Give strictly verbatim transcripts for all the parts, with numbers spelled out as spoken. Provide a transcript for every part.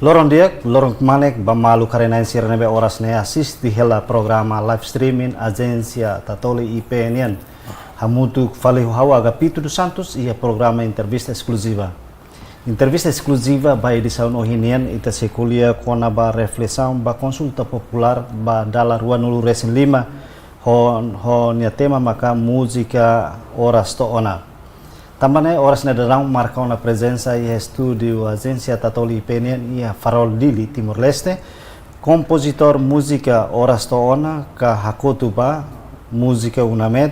Loron di'ak, loron kmanek ba maluk haree-na'in sira ne'ebé oras ne'e asiste hela programa live streaming Ajénsia Tatoli I P nian. Hamutuk fali ho ha'u Agapito dos Santos iha programa entrevista eskluziva. Entrevista eskluziva ba edisaun ohin nian ita sei ko'alia kona-ba reflesaun ba konsulta populár ba dala ruanulu-resin-lima ho, ho nia tema maka múzika Oras To'o Ona. Tanba ne'e oras ne'e daudaun marka ona prezensa iha estúdiu Ajénsia Tatoli I P nian iha Farol, Dili, Timor-Leste, kompozitór múzika Oras To'o Ona ka hakotu ba múzika Unamed,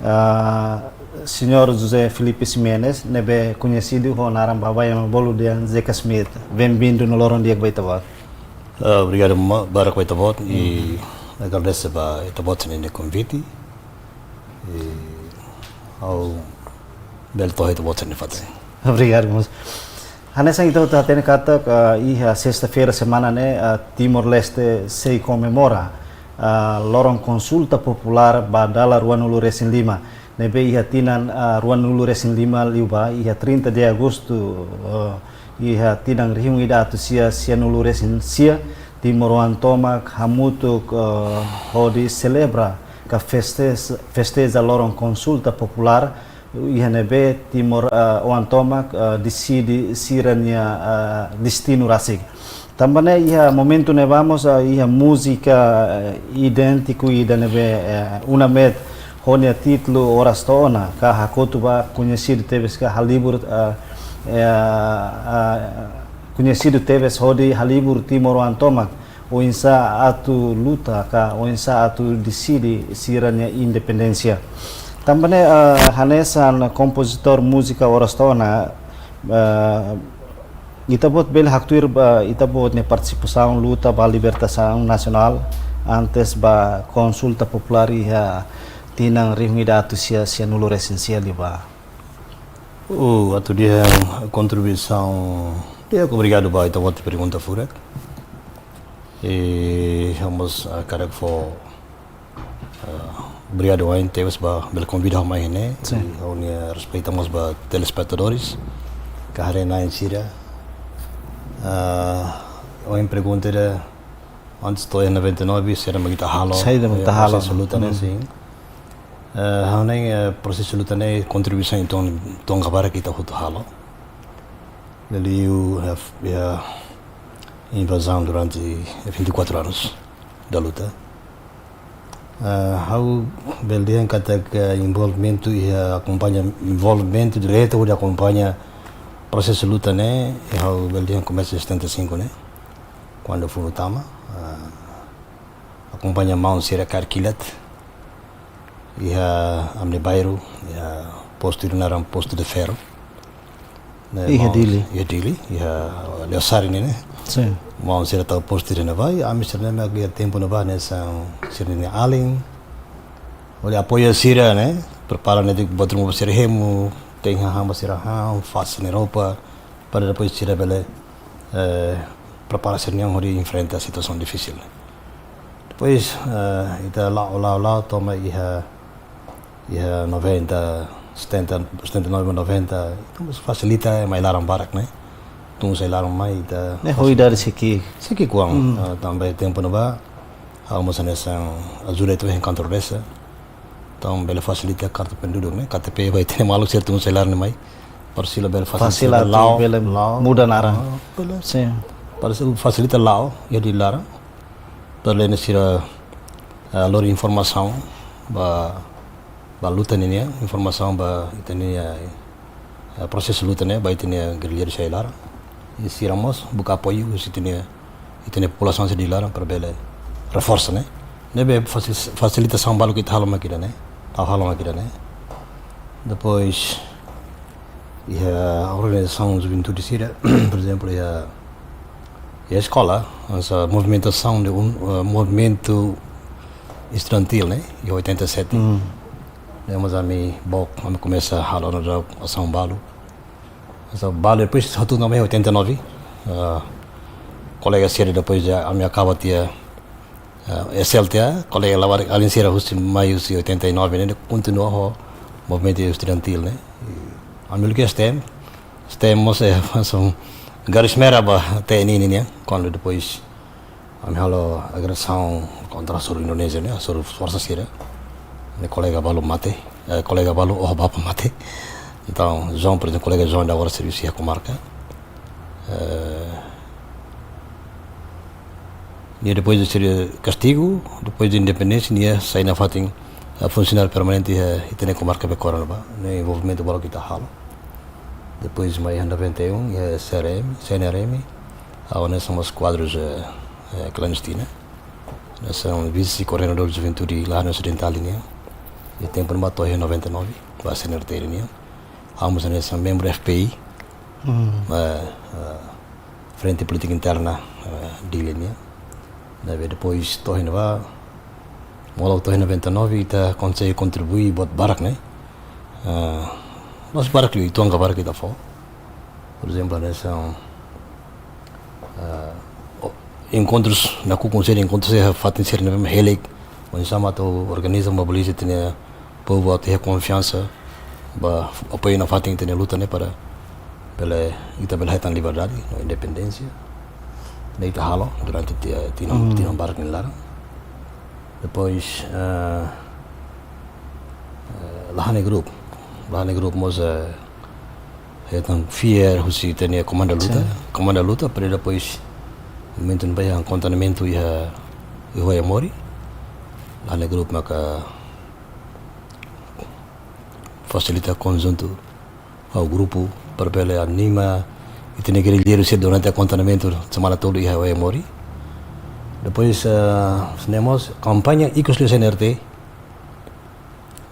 ah, Señór José Filipe Ximenes, ne'ebé koñesidu ho naran baibain ema bolu dehan Zeca Smith. Benvindu no loron di'ak ba ita-boot. Ah, obrigadu ma-, barak ba ita-boot i agradese ba ita-boot sira-nia konvite. I ha'u bele to'o ita-boot sira-nia fatin. Obrigadu, mós. Hanesan ita hotu hatene katak, ah, iha sesta-feira semana ne'e, ah, Timor-Leste sei komemora, ah, loron konsulta populár ba dala ruanulu-resin-lima. Ne'ebé iha tinan, ah, ruanulu-resin-lima liubá, iha trinta de agosto, ah, iha tinan rihun ida atus sia sianulu-resin-sia, timoroan tomak hamutuk, ah, hodi selebra ka feste-, festeja loron konsulta populár, iha ne'ebé timor, ah, oan tomak, ah, deside sira-nia, ah, destinu rasik. Tanba ne'e iha momentu ne'ebá mós, ah, iha múzika, eh, idéntiku ida ne'ebé, eh, Unamed ho nia títulu Oras To'o Ona ka hakotu ba koñesidu tebes ka halibur, ah, eh, ah, koñesidu tebes hodi halibur timoroan tomak oinsá atu luta ka oinsá atu deside sira-nia independénsia. Tanba ne'e, ah, hanesan kompozitór múzika Oras To'o Ona, ah, ita-boot bele haktuir ba ita-boot nia partisipasaun luta ba libertasaun nasionál antes ba konsulta populár iha tinan rihun ida atus sia sianulu-resin-sia liubá. Uh, atu dehan kontribuisaun, di'ak, obrigadu ba ita-boot nia pergunta furak. I ha'u mós, ah, hakarak fó, ah, obrigadu wa'in tebes ba bele konvida ha'u mai iha ne'e. Sin. I ha'u-nia respeita mós ba telespetadores ka haree-na'in sira. Ah, ohin pergunta ida, antes to'o iha noventa e nove, saida mak ita halo, saida mak ita halo, prosesu luta ne'e, sin. Eh, ha'u hanoin, eh, prosesu luta ne'e kontribuisaun uitoan, uitoan ka barak ita hotu halo. Liuliu, eh, f-, eh, invazaun durante vinte e quatro anos da luta. Eh, ha'u bele dehan katak envolvimentu iha akompaña, envolvimentu diretu hodi akompaña prosesu luta ne'e, ha'u bele dehan komesa setenta e cinco ne'e, kuandu funu tama, eh, akompaña maun sira kaer kilat iha ami-nia bairru, iha postu ida naran Postu de Ferro. Ne'e, iha maun, Dili. Iha Dili, iha Leosari ne'e, ne'e. Sin. Maun sira tau postu iha ne'ebá, ami sira ne'e mak iha tempu ne'ebá hanesan sira-nia alin. Hodi apoia sira ne'e, prepara netik buat ruma ba sira hemu, te'in hahán ba sira han, fase nia roupa, para depois sira bele, eh, prepara sira-nia an hodi enfrenta situasaun difisil. Depois, eh, ita la'o, la'o, la'o, to'o mai iha, iha noventa, setenta, setenta e nove, noventa, ita mós fasilita ema ai-laran barak ne'e. Tun sai ai-laran mai ita. Ne'e ho idade sei ki'ik? Sei ki'ik-oan. Hmm. Eh, tanba tempu ne'ebá, ha'u mós hanesan ajuda uitoan iha kantor desa. Entaun bele fasilita karta penduduk ne'e, K T P ba ita-nia maluk sira tun sai ai-laran mai. Para sira bele fasilita, fasil atu la'o, bele la'o, muda naran. Ah, bele. Sin. Para sira fasilita la'o, iha Dili laran. Para ne'e sira, ah, lori informasaun ba, ba luta ninian, informasaun ba ita-nia, eh, prosesu luta ne'e, ba ita-nia gerilleiru sira ai-laran. I sira mós buka apoiu husi ita-nia, ita-nia populasaun sira ai-laran para bele reforsa ne'e. Ne'ebé fasil-, fasilitasaun balu ke ita halo mak ida-ne'e, ita halo mak ida-ne'e. Depois, iha organizasaun juventude sira, por ezemplu, iha, iha eskola, hanesan movimentasaun de un, eh, movimentu estudantil ne'e, iha oitenta e sete. Hmm. Ne'e mós ami book, ami komesa halo ona daudaun asaun balu. Asaun balu, depois hotu ona mai oitenta e nove. Ah, kolega sira depois de ami akaba tiha, ah, S L T A, kolega labarik alin sira husi mai husi oitenta e nove ne'e, kontinua ho movimentu estudantil ne'e. Ami uluk iha STM, STM mós hanesan Garis merah ba T N I nian, kuandu depois ami halo agresaun kontra hasoru Indonézia ne'e, hasoru forsa sira. Ne'e kolega balu mate, eh, kolega balu oho-ba mate. Entaun, João, por ezemplu, kolega João agora servisu iha komarka. Eh, nia depois de ser kastigu, depois de independénsia, nia sai nafatin, eh, funsionáriu permanente iha, iha ita-nia komarka Becora ne'ebá. Ne'e envolvimentu balu ita halo. Depois mai iha noventa e um, iha C R M, C N R M, ha'u hanesan mós kuadru, eh, eh, klandestina. Hanesan vise-koordenadór juventude la Ocidental nian. Iha tempu ne'ebá to'o iha noventa e nove, ba C N R T nian. Ha'u mós hanesan membru F P I, Hmm. eh, eh, Frente Polítika Interna, eh, Dili nian. Ne'ebé depois to'o iha ne'ebá, molok to'o iha noventa e nove, ita konsege kontribui buat barak ne'e. Eh, mas barak liu, uitoan ka barak ita fó. Por ezemplu, hanesan, eh, o-, enkontrus, nakukun sira enkontrus iha fatin sira ne'ebé mak hela, oinsá mak atu organiza, mobiliza ita-nia povu atu iha konfiansa, ba apoiu nafatin ita-nia luta ne'e para bele, ita bele hetan liberdade no independénsia. Ne'e ita halo durante ti-, tinan, Hmm. tinan barak nia laran. Depois, eh, eh, La Hanesan Group. La Hanesan Group mós, eh, hetan fiar husi ita-nia komanda luta, Sin. komanda luta, para depois momentu ne'ebá iha akontesimentu iha, iha Oe Mori. La Hanesan Group maka fasilita konjuntu ho grupu para bele anima ita-nia gerrilleiru sira durante akontesimentu semana tolu iha Oe Mori. Depois, eh, ne'e mós kampaña ikus liu C N R T,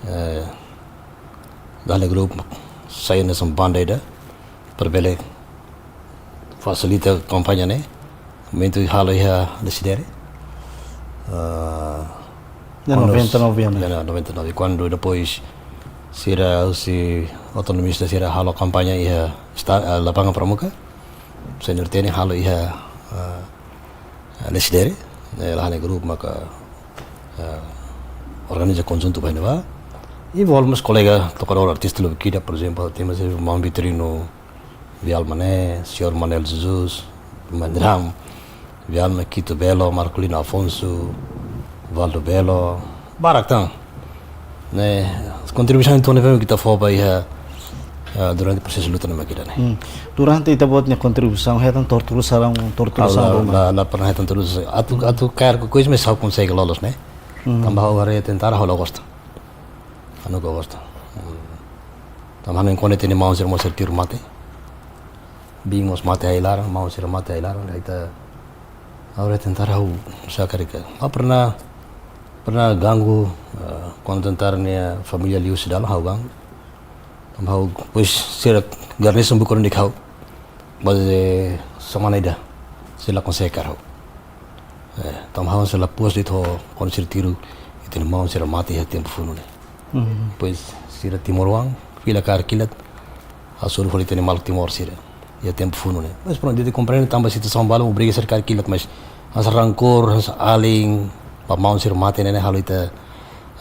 eh, La Hanesan Group sai hanesan banda ida para bele fasilita kampaña ne'e. Momentu halo iha Lecidere. Ah, Iha kuandu noventa e nove, ne'e? Iha noventa e nove, kuandu depois sira husi autonomista sira halo kampaña iha esta-, ah, Lapangan Pramuka. C N R T nian halo iha, ah, Lecidere, eh, La Hanesan Group maka, eh, organiza konjuntu ba iha ne'ebá. Envolve mós kolega tokadór, artista lubuk ida, por ezemplu, temos o Maun Vitorino Vial Mané, señór Manuel Jesus, Mandram, Vial Maquito Belo, Marcolino Afonso, Valdo Belo, barak tan. Ne'e, kontribuisaun ita-nia ne'ebé mak ita fó ba iha, eh, durante prosesu luta ne'e mak ida-ne'e. Hmm. Durante ita-boot nia kontribuisaun, hetan tortura sira, tortura sira Ah, la, ruma? la, la pernah hetan tortura sira. Atu, atu kaer kokois mas ha'u konsege loloos ne'e. Hmm. Tanba ha'u haree tentara ha'u la gosta. Ha'u nunka gosta. Hmm. Tanba ha'u nunka kone tene maun sira mós sira tiru mate. Biin mós mate iha ai-laran, maun sira mate iha ai-laran, ita, ha'u haree tentara ha'u saka rika. Ha'u pernah, pernah ganggu, eh, kuandu tentara nia família liu seidauk ha'u ganggu. Tanba ha'u, depois sira garnisun buka duni ha'u. Base semana ida, sira la konsege kaer ha'u. Eh, tanba ha'u sei la puas de'it ho kuandu sira tiru ita-nia maun sira mate iha tempu funu ne'e. Mhm. Depois sira timoroan fila kaer kilat, hasoru fali ita-nia maluk Timor sira iha tempu funu ne'e. Mas prontu, ita komprende tanba situasaun balu obriga sira kaer kilat, mas hanesan rankór, hanesan alin ba maun sira mate ne'e, ne'e halo ita,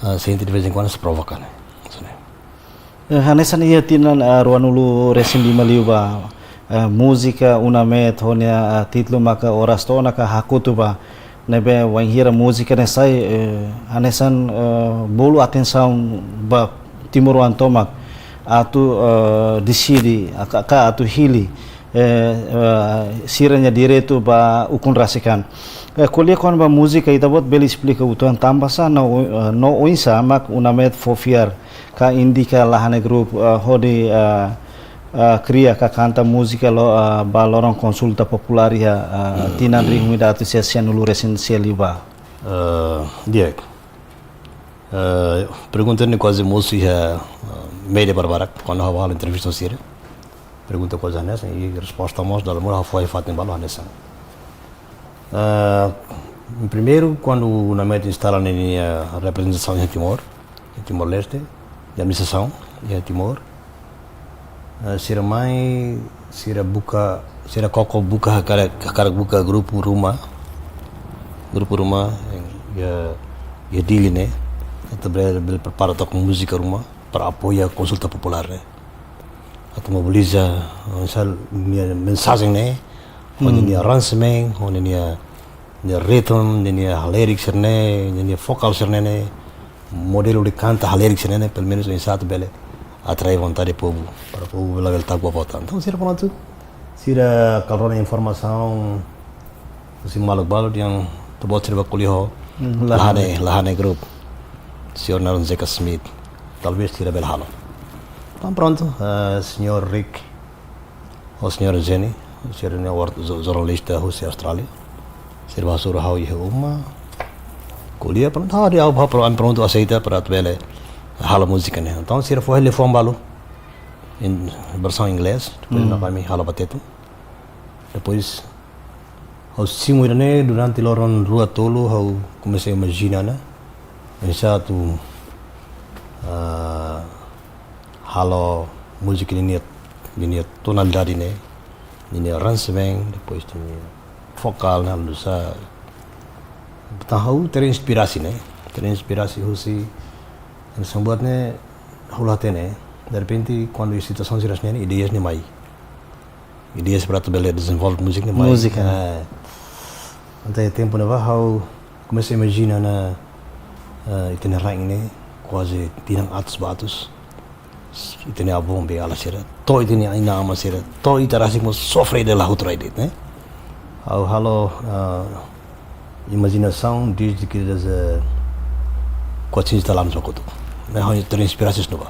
ah, sente de vez em quando sei provoka ne'e. Hanesan ne'e. Eh, hanesan iha tinan, eh, ruanulu-resin-lima liubá, eh, múzika Unamed ho nia, eh, títulu maka Oras To'o Ona ka Hakutu Ba. Ne'ebé wainhira múzika ne'e sai, eh, hanesan, eh, bolu atensaun ba timoroan tomak atu, eh, deside, ka, ka atu hili, eh, eh, sira-nia direitu ba ukun rasik an. Eh, ko'alia kona-ba múzika, ita-boot bele esplika uitoan tanbasá no, eh, no oinsá mak Unamed fó fiar ka indika La Hanesan Group, eh, hodi, eh, eh, kria ka kanta múzika lo, eh, ba loron konsulta populár iha, eh, tinan rihun ida atus sia sianulu-resin-sia liubá? Eh, di'ak. Eh, pergunta ne'e kuaze mosu iha, eh, média barbarak, kuandu ha'u halo entrevista sira. Pergunta kuaze hanesan, i resposta mós, dala moras ha'u fó iha fatin balu hanesan. Ah, primeiru, kuandu Unamed instala ninia, eh, reprezentasaun iha Timor, iha Timor-Leste, nia administrasaun iha Timor, eh, sira mai, sira buka, sira koko buka, hakarak, hakarak buka grupu ruma, grupu ruma, eh, iha, iha Dili ne'e, atu bele, bele prepara to'o múzika ruma, para apoia konsulta populár ne'e. Atu mobiliza, misal, nia, nia mensajen ne'e, Ho ninia aransemen, ho ninia, ninia ritme, ninia lirik sira-ne'e, ninia vokál sira-ne'e, modelu de kanta lirik sira-ne'e, pelumenus oinsá atu bele atrai vontade povu, para povu bele bele ta'uk ba vota. Entaun, sira prontu, sira kala rona informasaun, husi maluk balu dehan ita-boot sira bá ko'alia ho, la Hane, la Hane Group, señór Naron Zeka Smith, talvés sira bele halo. Entaun prontu, eh, señór Rick, ho señór Jenny, sira-nia wor-, jo-, jornalista husi Austrália. Sira bá hasoru ha'u iha uma. Ko'alia, prontu, ha'u dehan ha'u prontu, ami prontu aseita para atu bele halo múzika ne'e. Entaun, sira fó liafuan balu, versaun inglés, depois, mm, mak ami halo ba tetun. Depois, ha'u simu ida-ne'e durante loron rua tolu, ha'u komesa imajina ona. Oinsá atu, ah, halo múzika ninia, ninia tonalidade ne'e, ninia aransemen, depois ninia vokál, ne'e, halo nusá. Entaun ha'u terinspirasi ne'e, terinspirasi husi, hanesan buat ne'e, ha'u la hatene, derrepente, kuandu iha situasaun sira-ne'e, ideias ne'e mai. Ideias para atu bele dezenvolve múzika ne'e mai. Múzika. Eh, entaun iha tempu ne'ebá ha'u komesa imajina ona, eh, ita-nia rain ne'e kuaze tinan atus ba atus. Ita-nia avó beiala sira, to'o ita-nia inan-aman sira, to'o ita rasik mós sofre ida la hotu rai de'it, ne'e. Ha'u halo, eh, imajinasaun desde que das, eh, quatrocentos e tal anos ba kotuk. Ne'e ha'u terinspirasi husi ne'ebá.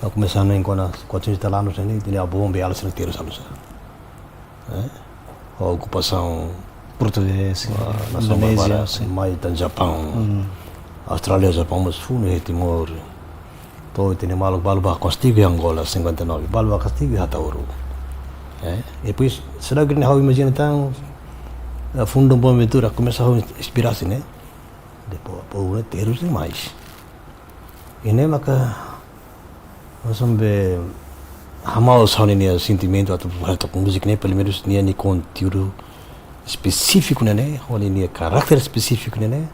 Ha'u komesa hanoin kona-ba quatrocentos e tal anos ne'e, ita-nia avó beiala sira terus halo nusá. Eh? Ho okupasaun portugés, ah, nasaun Indonézia, bárbara, sin, mai tan Japaun. Mm. Austrália, Japaun, mós funu iha Timor. To'o ita-nia maluk balu bá kastigu iha Angola, cinquenta e nove. Balu bá kastigu iha Ataúro. Eh? I depois, seidauk ne'e ha'u imajina tan, eh, Fundo Bonaventura, komesa ha'u inspirasi ne'e. Depois, povu ne'e terus demais. I ne'e maka, hanesan be, hamaus ha'u-nia sentimentu atu halo to'o múzika ne'e, pelumenus nia, nia konteúdu espesífiku ne'e, ho nia karakter espesífiku ne'e,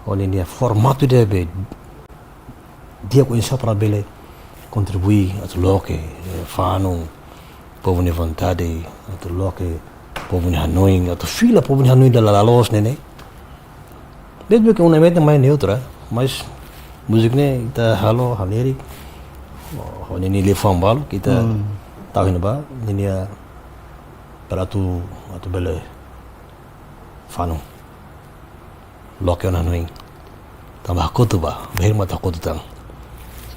ho nia formatu ida be, di'ak oinsá para bele kontribui atu loke, eh, fanun, povu nia vontade, atu loke povu nia hanoin, atu fila povu nia hanoin dala laloos ne'e. Desde que una mente mais neutra, mas múzika ne'e ita halo, halo lirik, ho ninia liafuan balu, ita, hmm, tau iha ne'ebá, ninia para atu, atu bele fanun. Loke ona hanoin. Tanba hakotu bá, bainhira mak ita hakotu tan.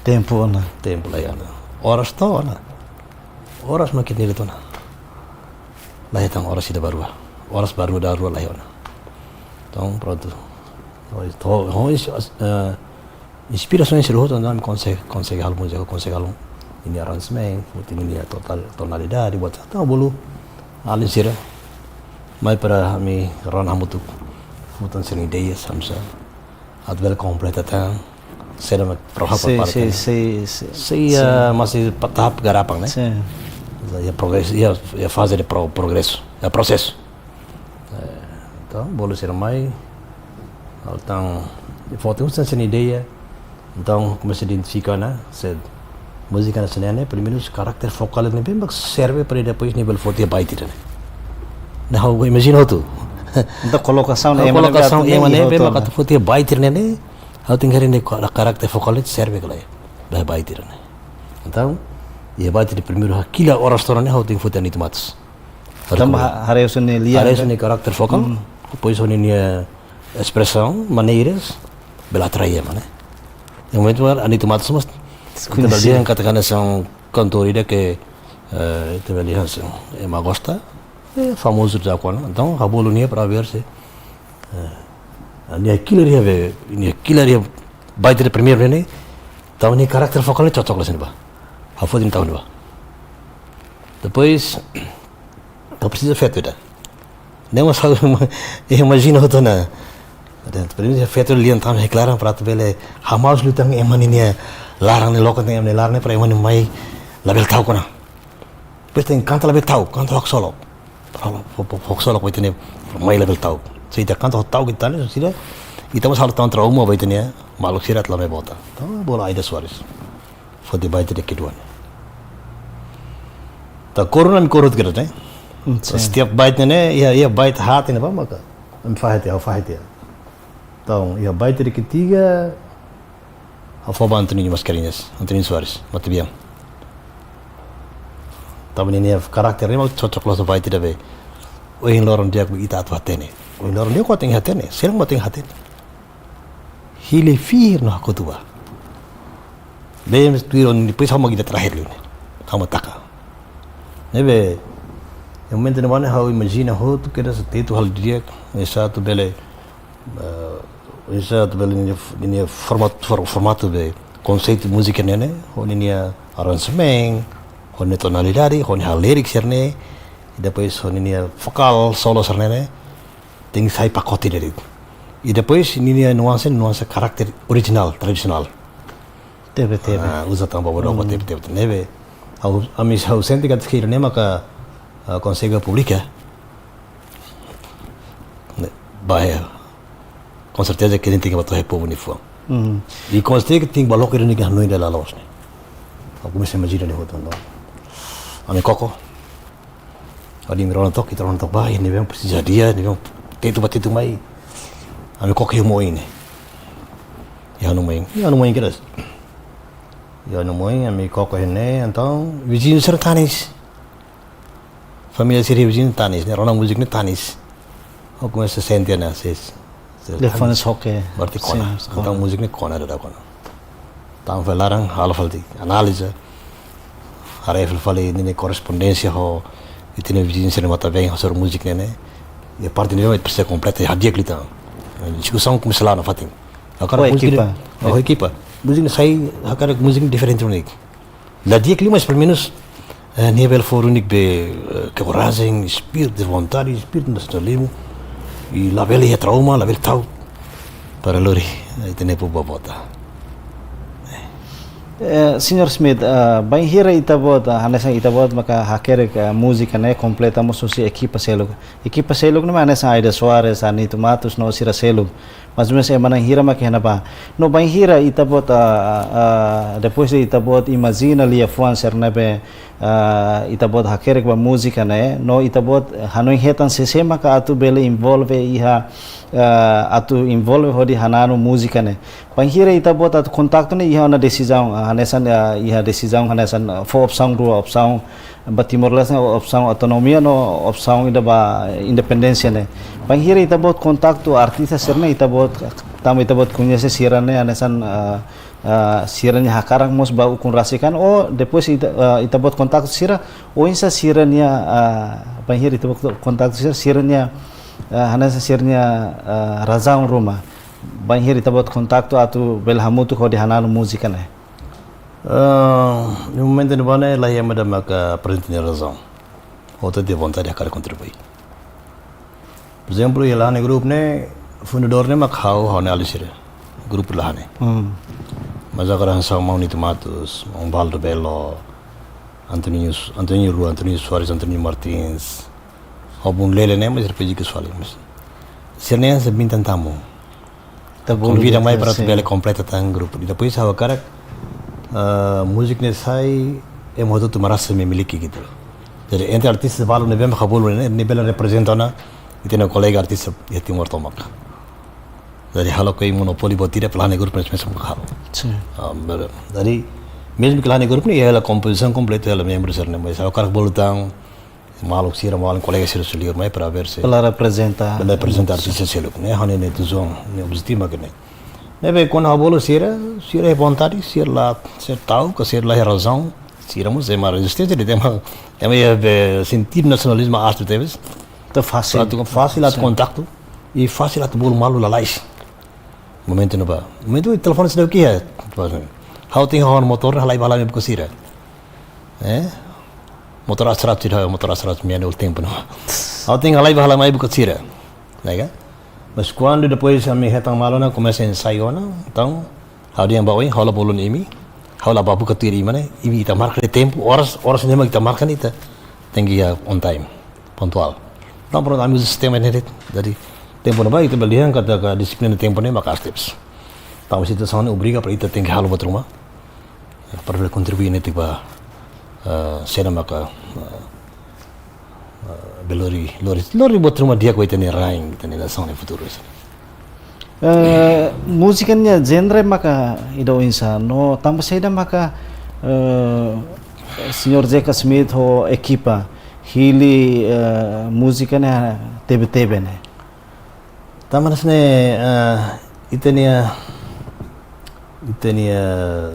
Tempu ona. Tempu laiha ona. Oras to'o ona. Oras mak ita-nia de'it ona. Laiha tan oras ida ba rua. Oras ba rua dala rua laiha ona. Entaun, prontu. Ho, ho, ho, eh, inspirasaun sira hotu, entaun ami konsege, konsege halo múzika, konsege halo ninia aransemen, foti ninia total, tonalidade, buat sá, entaun bolu alin sira mai para ami rona hamutuk, foti sira-nia ideia, hanesan atu bele kompleta tan, sira mak pro hapa. Sin, parte sin, ne'e. Sin, sin, sin, ah, sin. Masih pa tahap garapan, ne'e? Sin. Iha progresu, iha, iha faze de pro-, progresu, iha prosesu. Eh, entaun, bolu sira mai, ha'u tan, foti husi sira-nia ideia, entaun, komesa identifika ona, se múzika ne'e sira-ne'e, pelumenus karakter vokál ne'ebé mak serve para depois nia bele foti bait ida-ne'e. Ne'e ha'u imajina hotu. Entaun, kolokasaun, ha'u ema ne'ebé kolokasaun atu ema ne'e, ne'ebé ema ne'ebé mak atu foti bait ida-ne'e, ha'u tenke haree ne'e ka-, karakter vokál ne'e serve ka lae, ba bait ida-ne'e. Entaun, iha bait ida primeiru hakilar oras to'o ona ne'e, ha'u tenke foti Anitta Matos. Tanba ha-, haree husi nia lian, haree husi nia karakter vokál, hmm, depois husi nia, eh, espresaun, maneiras, bele atrai ema, ne'e? Iha momentu ne'ebá, Anitta Matos mós, deskonhesidu. Ita bele dehan katak hanesan kantora ida ke, eh, ita bele dehan hanesan, ema gosta, eh, famozu dala ruma. Entaun, ha'u bolu nia para ver se, eh, nia hakilar iha be, nia hakilar iha bait ida primeiru ne'e, entaun nia karakter vokál ne'e cocok la iha ne'ebá. Ha'u foti nia tau iha ne'ebá. Depois, entaun presiza feto ida. Ne'e mós ha'u imajina hotu ona. Entaun, primeiru feto lian tan hakilar para atu bele hamaus liután ema ninia laran ne'e, loke tan ema nia laran ne'e para ema ne'e mai labele ta'uk ona. Depois tenke kanta labele ta'uk, kanta haksolok. Para fó, fó, fó haksolok ba ita-nia mai labele ta'uk. Se ita kanta ta'uk ita-nia, sira, ita mós halo tan trauma ba ita-nia maluk sira atu la mai vota. Entaun, bolu Aida Soares. Foti bait ida kedua ne'e. Entaun, kór ne'e ami kór hotu kedas, ne'e? Setiap bait ne'e, iha, iha bait haat ne'ebá maka. Em fahete, ha'u fahete. Entaun, iha bait ketiga, ha'u fó ba Antoninho Mascarenhas, Antoninho Soares, matebian. Tanba ninia karakter ne'e mak cocok loos ba bait ida be. Ohin loron di'ak ita atu hatene. Ohin loron di'ak ita tenke hatene. Sira mak tenke hatene. Hili fir no hakotu ba. Be, tuir ona, depois ha'u mak ida terakhir liu ne'e. Ha'u mak taka. Ne'ebé, iha momentu ne'ebá ne'e ha'u imajina hotu kedas atu halo di'ak, oinsá atu bele, eh, oinsá atu bele ninia, ninia format-, for-, formatu be, konseitu múzika ne'e ne'e, ho ninia aranjementu, ho ninia tonalidade, ho ninia lirik sira-ne'e, i depois ho ninia vokál, solo sira-ne'e ne'e, tenke sai pakote de'it. I depois ninia nuansa, nuansa karakter orijinál, tradisionál. Tebe, tebe. Ah, uza tan ba bodoh, tebe, tebe, tebe. Ne'ebé, ha'u, ami, ha'u sente katak sira-ne'e maka, ah, konsege publika. Ne'e, ba, eh, konserteza ke tenke ba to'o iha povu nia fuan. I konserteza ke tenke ba loke ida-ne'e ke hanoin dala loos ne'e. Ha'u komesa imajina ne'e hotu ona. Ami koko. Ha'u dehan ami rona took, ita rona took ba, ne'ebé presiza hadi'a, ne'ebé tetu ba tetu mai. Ami koko iha uma oin ne'e. Iha uma oin, iha uma oin kedas. Iha uma oin, ami koko iha ne'e, entaun, viziñu sira tanis. Família sira viziñu tanis, ne'e, rona múzika ne'e tanis. Ha'u komesa sente ona, se, se, telefone tanis. Soke. Berarti kona. Sin, kona. Entaun múzika ne'e kona, dada kona. Entaun fali laran, halo fali análize. Haree fali ninia korrespondénsia ho ita-nia viziñu sira ne'ebé mak bá hasoru múzika ne'e ne'e. I parte ne'e mak presiza kompleta, hadi'a klita. Diskusaun komesa la'o nafatin. Hakarak múzika ne'e, ekipa. Ho ekipa. Múzika ne'e sai, hakarak múzika ne'e diferente unik. La di'ak liu, mas pelumenus, eh, nivel foru unik be, eh, korajen, espíritu de vontade, espíritu nasionalizmu. I labele iha trauma, labele ta'uk. Para lori, eh, ita-nia povu ba vota. Eh, Señór Smith, eh, bainhira ita-boot, eh, hanesan ita-boot maka hakerek, eh, múzika ne'e kompleta mós husi ekipa seluk. Ekipa seluk ne'e mak hanesan Aida Soares, Anito Matos, no sira seluk. Mas mós ema na'in hira mak iha ne'ebá. No bainhira ita-boot, ah, ah, depois de ita-boot imajina liafuan sira ne'ebé, ah, ita-boot hakerek ba múzika ne'e, no ita-boot hanoin hetan sé-sé maka atu bele envolve iha, ah, atu envolve hodi hananu múzika ne'e. Bainhira ita-boot atu kontaktu ne'e iha ona desizaun, ah, hanesan, ah, iha desizaun hanesan, ah, fó opsaun rua, opsaun ba Timor-Leste ne'e opsaun autonomia no opsaun ida ba independénsia ne'e. Bainhira ita-boot kontaktu artista sira-ne'e ita-boot, tanba ita-boot koñese sira-ne'e hanesan, ah, ah, sira-nia hakarak mós ba ukun rasik an, ou depois ita, ah, ita-boot kontaktu sira, oinsá sira-nia, ah, bainhira ita-boot kontaktu sira, sira-nia, ah, hanesan sira-nia, ah, razaun ruma. Bainhira ita-boot kontaktu atu bele hamutuk hodi hananu múzika ne'e. Ah, iha momentu ne'ebá ne'e, la iha ema ida maka aprezenta nia razaun. Hotu iha vontade hakarak kontribui. Por ezemplu, iha La Hane grupu ne'e, fundadór ne'e mak ha'u, ha'u-nia alin sira. Grupu La Hane. Mas agora hanesan maun Nito Matos, maun Valdo Belo, Antoninho, Antoninho Rua, Antoninho Soares, Antoninho Martins, ho Bun Lele ne'e, mas repeti ke soal, mas sira-ne'e hanesan bintang tamu. Konvida mai para atu bele kompleta tan grupu. I depois ha'u hakarak, ah, múzika ne'e sai, ema hotu-hotu merasa memiliki gitu. Jadi, entre artista balu ne'ebé mak bolu ne'e, ne'e bele reprezenta ona ita-nia kolega artista iha Timor tomak. Jadi, halo ke monopoli buat tidak, La Hane grupu ne'e mós halo. Sin. Ah, bele. Jadi, mezmu ke La Hane grupu ne'e, iha hela kompozisaun kompleta, hela membru sira-ne'e, mas ha'u hakarak bolu tan, maluk sira, maluk kolega sira seluk mai para ver se bele reprezenta. Bele reprezenta artista seluk, ne'e, ha'u-nia, nia tujuan, nia objetivu mak ne'e. Ne'ebé kuandu ha'u bolu sira, sira iha vontade, sira la, sira ta'uk, ka sira la iha razaun, sira mós ema rezisténsia, ema, ema iha be sentidu nasionalizmu astu tebes. Entaun fasil. Atu fasil atu kontaktu, i fasil atu bolu malu lalais. Momentu ne'ebá. Momentu telefone seidauk iha. Ha'u tenke ha'u-nia motór, halai ba halai mai buka sira. Eh? Motór Astra tidak, motór Astra meia ul tempu no. Ha'u tenke halai ba halai mai buka sira. Ne'e ka? Mas kuandu depois ami hetan malu ona, komesa ensaiu ona, entaun, ha'u dehan ba oin, ha'u la bolu imi, ha'u la bá buka tuir imi ne'e, imi ita marka de'it tempu, oras, oras ne'e mak ita marka ne'e ita tenke iha on time, pontuál. Entaun, prontu, ami uza sistema ne'e de'it. Jadi, tempu ne'ebá, ita bele dehan katak dixiplina tempu ne'e mak aas tebes. Tanba situasaun ne'e obriga para ita tenke halo buat ruma. Para bele kontribui netik ba, eh, sira maka, eh, eh, lori, lori, lori buat ruma di'ak ba ita-nia rain, ita-nia nasaun nia futuru. Eh, múzika nia genre maka ida oinsá, no tanba saida maka, eh, Señór Zeca Smith ho ekipa hili, eh, múzika ne'e tebe-tebe ne'e? Tanba hanesan ne'e, eh, ita-nia, ita-nia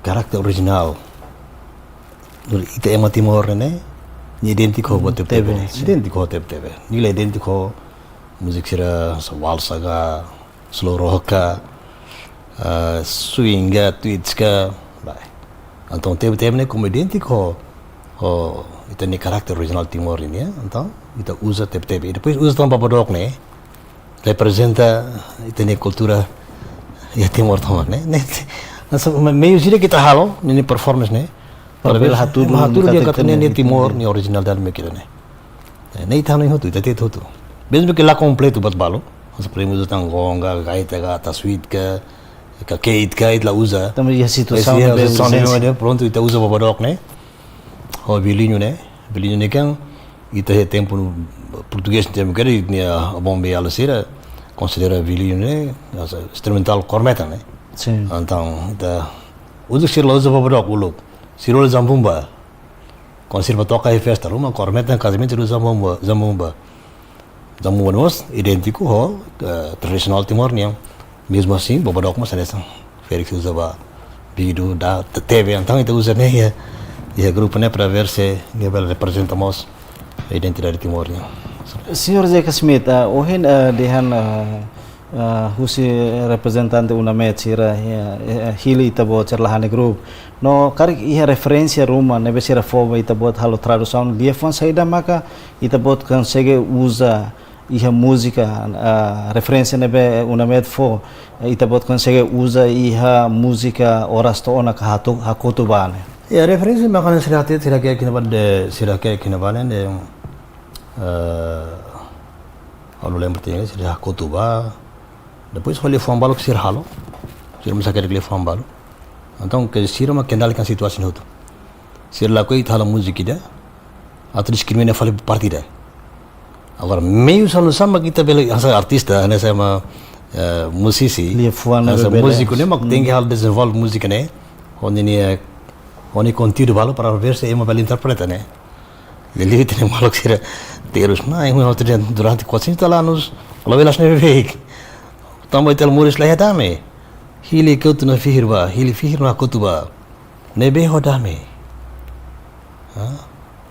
karakter orijinál. Ita ema Timor ne'e, nia idéntiku ho buat tebe-tebe ne'e. Tebe, sin. Idéntiku ho tebe-tebe. Nia la idéntiku ho múzika sira hanesan walsa ka, slow rock ka, eh, swing ka, twitch ka, lae. Entaun tebe-tebe ne'e komu idéntiku ho, ho ita-nia karakter orijinál Timor nian, ya. Entaun ita uza tebe-tebe. I depois uza tan baba dook ne'e, reprezenta ita-nia kultura iha Timor tomak ne'e. Ne'e, hanesan meius ida ita halo, ninia performance ne'e. Para bele hatudu, hatudu dehan katak ne'e, ne'e Timor nia orijinalidade mak ida-ne'e. Eh, ne'e ita hanoin hotu, ita hatete hotu. Mezmu ke la kompletu buat balu, hanesan por ezemplu uza tan gonga, gaita ka, taswit ka, ka kait ka, ita la uza. Tanba iha situasaun, iha situasaun ne'ebé urjénsia, prontu, ita uza baba dook ne'e. Ho violiñu ne'e, violiñu ne'e kan, ita iha tempu portugés, tempu ke nia abon be ala sira konsidera violiñu ne'e hanesan instrumentál korneta ne'e. Sin. Entaun ita uza, sira la uza baba dook uluk. Sira uza zambumba. Kuandu sira bá toka iha festa ruma, korneta, kazamentu, sira uza zambumba, zambumba. Zambumba mós idéntiku ho, eh, tradisionál Timor nian. Mezmu asin, baba dook mós hanesan. Felix uza ba bidu, da, tebe, entaun ita uza ne'e iha, iha grupu ne'e para ver se nia bele reprezenta mós identidade Timor nian. Señór Zeca Smith, ah, ohin, ah, dehan, ah, ah, husi reprezentante UNAMET sira, eh, eh, hili ita-boot sira la hanesan grupu. No karik iha referénsia ruma ne'ebé sira fó ba ita-boot halo tradusaun, liafuan saida maka ita-boot konsege uza iha múzika, ah, referénsia ne'ebé UNAMET fó, ita-boot konsege uza iha múzika Oras To'o Ona ka Hatu-, Hakotu Ba ne'e? Ya, referénsia maka ne'e sira hatete, sira ke kina ba de, sira ke kina ba ne'e de, eh, halo lembra tiha, sira hakotu ba. Depois ho liafuan balu ke sira halo. Sira mós hakerek liafuan balu. Entaun ke sira mak kendalikan situasaun hotu. Sira lakohi ita halo múzika ida, atu diskrimina fali parte ida. Agora, meius hanesan ne'e mak ita bele, hanesan artista, hanesan ema, eh, musisi, liafuan hanesan ne'ebé bele, múziku ne'e mak, hmm, tenke halo dezenvolve múzika ne'e ho ninia, eh, ho nia konteúdu balu para ver se ema bele interpreta ne'e. Liuliu ita-nia maluk sira terus, nah, ema hotu dehan durante quatrocentos anos, la velas ne'e veik. Tanba ita moris la iha dame. Hili kotu no fihir ba, hili fihir no hakotu ba. Ne'ebé ho dame. Ha?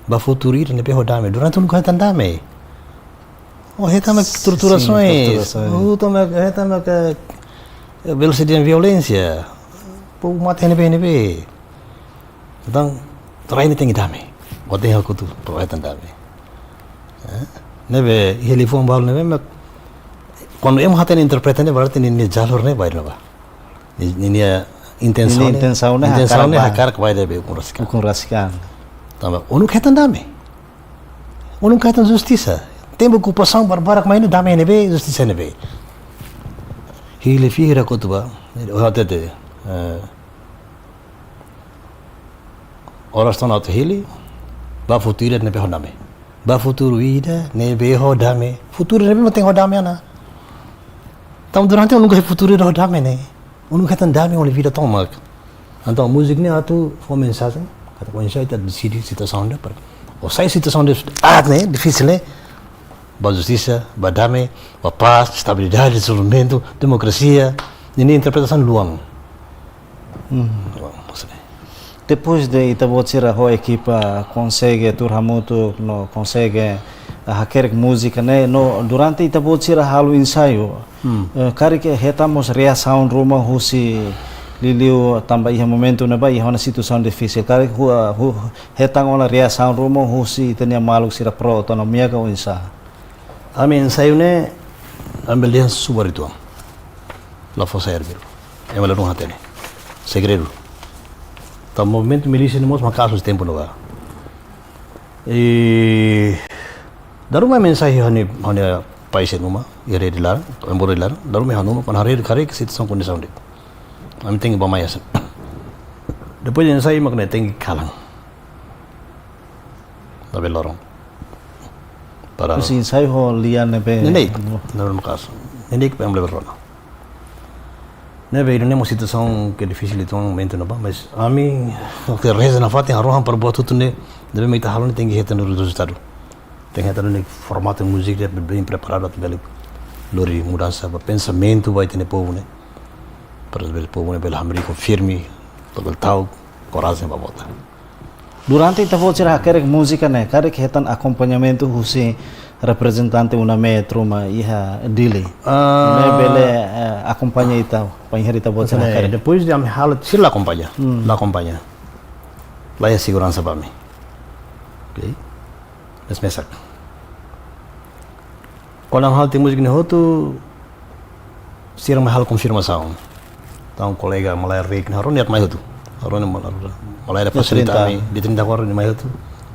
Ba futuru ida ne'ebé ho dame. Durante uluk hetan dame. Oh, hetan mak, sin, torturasaun. Torturasaun. Oh, hetan mak, hetan mak, eh, velocidade violénsia. Povu mate ne'ebé, ne'ebé. Entaun, to'o ohin ne'e tenke dame. Ohin ne'e hakotu, para hetan dame. Eh? Ne'ebé, iha liafuan balu ne'ebé, mak, kuandu ema hatene interpreta ne'e, berarti nia, nia jalur ne'e ba iha ne'ebá. Nia, nia, nia intensaun, nia ne'e, intensaun ne'e, intensaun ne'e hakarak ba, hakarak ba ida be ukun rasik an. Ukun rasik an. Tanba, uluk hetan dame. Uluk hetan justisa. Tempu okupasaun barbarak mai ne'e dame ne'ebé, justisa ne'ebé. Hili fihir hakotu ba. Hatete, eh, Oras To'o Ona atu hili, ba futuru ida ne'ebé ho dame. Ba futuru ida ne'ebé ho dame. Futuru ne'ebé mak tenke ho dame ona. Entaun durante uluk hetan futuru ida ho dame ne'e. Uluk hetan dame ho nia vida tomak. Entaun múzika ne'e atu fó mensajen, katak oinsá ita deside situasaun ida para. Ou sai situasaun ida aat ne'e, difisil ne'e. Ba justisa, ba dame, ba pás, estabilidade, dezenvolvimentu, demokrasia. Ninia interpretasaun luan. Hmm. Luan, maksudnya. Depois de ita-boot sira ho ekipa konsege tuur hamutuk no konsege, ah, hakerek múzika ne'e, no durante ita-boot sira halo ensaiu, hmm, eh, karik hetan mós reasaun ruma husi liuliu tanba iha momentu ne'ebá iha ona situasaun difisil. Karik hu-, ah, hu-, hetan ona reasaun ruma husi ita-nia maluk sira pro-autonomia ka oinsá? Ami ensaiu ne'e, ami bele dehan subar uitoan. La fó saida be. Ema ladún hatene. Segredu. Tanba movimentu milísia ne'e mós maka'as husi tempu ne'ebá. I dala ruma ami ensaiu iha ha'u-nia, ha'u-nia país nia uma, iha rede laran, embora laran, dala ruma iha ha'u-nia uma, kuandu haree, haree situasaun kondisaun de'it. Ami tenke bá mai hanesan. Depois de ensaiu mak ne'e tenke kalan. Labele loron. Para husi ensaiu ho lia ne'ebé? Neineik, ne'ebé maka'as. Neineik para labele rona. Ne'ebé, ida-ne'e mós situasaun ke difisil uitoan momentu ne'ebá, mas ami, ke reza nafatin, harohan para buat hotu ne'e, ne'ebé mak ita halo ne'e tenke hetan rezultadu. Tenke hetan ne'e formatu múzika ida bem preparadu, atu bele lori mudansa ba pensamentu ba ita-nia povu ne'e. Para bele povu ne'e bele hamriik ho firme, atu bele tau korajen ba vota. Durante ita-boot sira hakerek múzika ne'e, karik hetan akompañamentu husi reprezentante UNAMET ruma iha Dili? Ah. Ne'ebé bele, eh, akompaña ita, bainhira ita-boot sira hakerek. Depois de ami halo, sira la akompaña, hmm, la akompaña. La iha seguransa ba ami. Ok. Mes mesak. Kuandu halo tiha múzika ne'e hotu, sira mai halo konfirmasaun. Entaun kolega malae Rick ne'e ha'u rona nia mai hotu. Ha'u rona malae, malae ida fasilita ami, dia trinta agora nia mai hotu.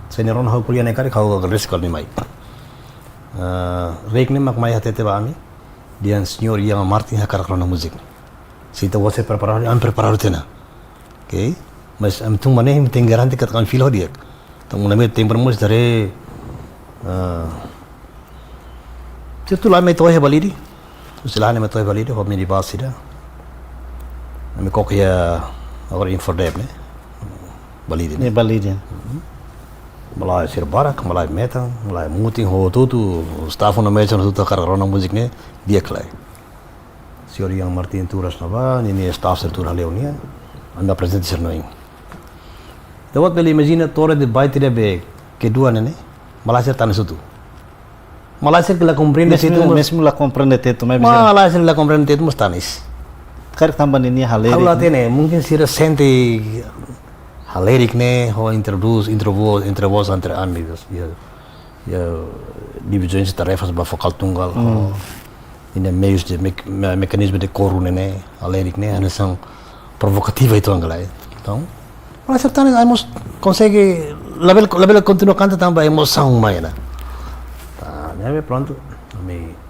Se nia rona ha'u ko'alia ne'e karik, ha'u agradese karik nia mai. Ah, Rick ne'e mak mai hatete ba ami, dehan señór Ian Martin hakarak rona múzika. Se ita-boot sira preparadu, ami preparadu tiha ona. Ok? Mas ami tun ba ne'e, ami tenke garante katak ami fila ho di'ak. Entaun, UNAMET tempu ne'e mós haree, ah, sira hotu la'o mai to'o iha Balide. Husi lahan ne'e mai to'o iha Balide, ho minibus sira. Ami koko iha, agora Infodep ne'e. Balide ne'e. Ne'e Balide. Mhm. Malae sira barak, malae metan, malae mutin, hotu-hotu, staff UNAMET sira hotu hakarak rona múzika ne'e, di'ak lai. Señór Ian Martin tuur iha ne'ebá, ninia staff sira tuur hale'u nia, ami aprezenta sira-nia oin. Ita-boot bele imajina torre de baile ida be kedua ne'e ne'e, malae sira tanis hotu. Malae sira ke la komprende. Mezmu, Tetun, mezmu la komprende Tetun, mas malae sira la komprende Tetun, mas tanis. Karik tanba ninia halerik. Ha'u la hatene, mungkin sira sente halerik ne'e, ho introduz, introvos, introvos entre amigos, ya. Ya, divizaun tarefas ba vokál tunggal, hmm, ho ninia meius de mec-, me-, mekanizmu de koru ne'e ne'e, halerik ne'e, hanesan provokativa uitoan ka lae. Entaun, malae sira tanis, ami mós konsege, labele, labele kontinua kanta tanba emosaun mai ona. Tá, ne'ebé prontu, ami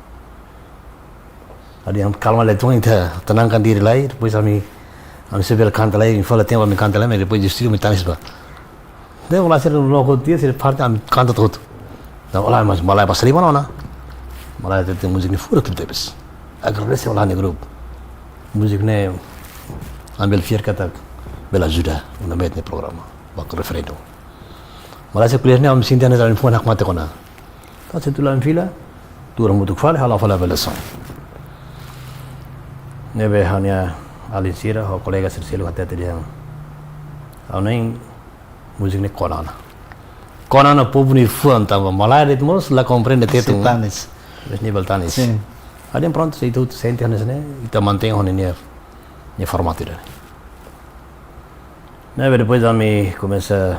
Adi, ami kalma lai uitoan, ita tenangkan diri lai, depois ami, ami sei bele kanta lai, ami fila tempu ami kanta lai, mas depois justru ami tanis ba. Depois malae sira no ko dia, sira parte ami kanta hotu. Entaun, malae, mas malae pas lima nona. Malae hatete múzika ne'e furak tebes. Agradese malae nia grupu. Múzika ne'e ami bele fiar katak bele ajuda UNAMET nia programa ba referendu. Malae sira ko'alia ne'e ami sente hanesan ami fuan hakmatek ona. Entaun, sira hotu la'o fila, tuur hamutuk fali, halo fali avaliasaun. Ne'ebé ha'u-nia alin sira, ho kolega sira seluk hatete dehan, ha'u hanoin múzika ne'e kona ona. Kona ona povu nia fuan tanba malae de'it mós la komprende Tetun. Sira tanis. Mas nivel tanis. Sin. Entaun prontu, se ita hotu sente hanesan ne'e, ita mantein ho nia, nia formatu ida. Ne'ebé depois ami komesa,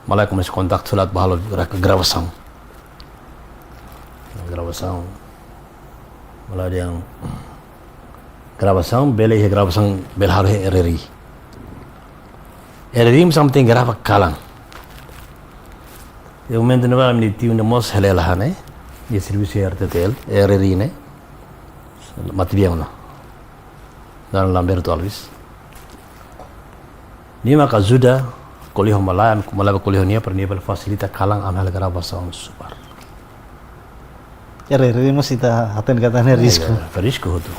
malae komesa kontaktu lai ba halo gra-, gravasaun. Gravasaun. Malae dehan gravasaun, bele iha gravasaun, bele halo iha RRI. RRI mós ami tenke grava kalan. Iha momentu ne'ebá ami-nia tiu ne'e mós hela iha ne'e, nia servisu iha RTTL, RRI ne'e. Matebian ona. Naran Lamberto Alves. Nia mak ajuda, ko'alia ho malae, malae bá ko'alia ho nia, para nia bele fasilita kalan, ami halo gravasaun subar. RRI mós ita hatene katak ne'e risku. Ya, risku hotu.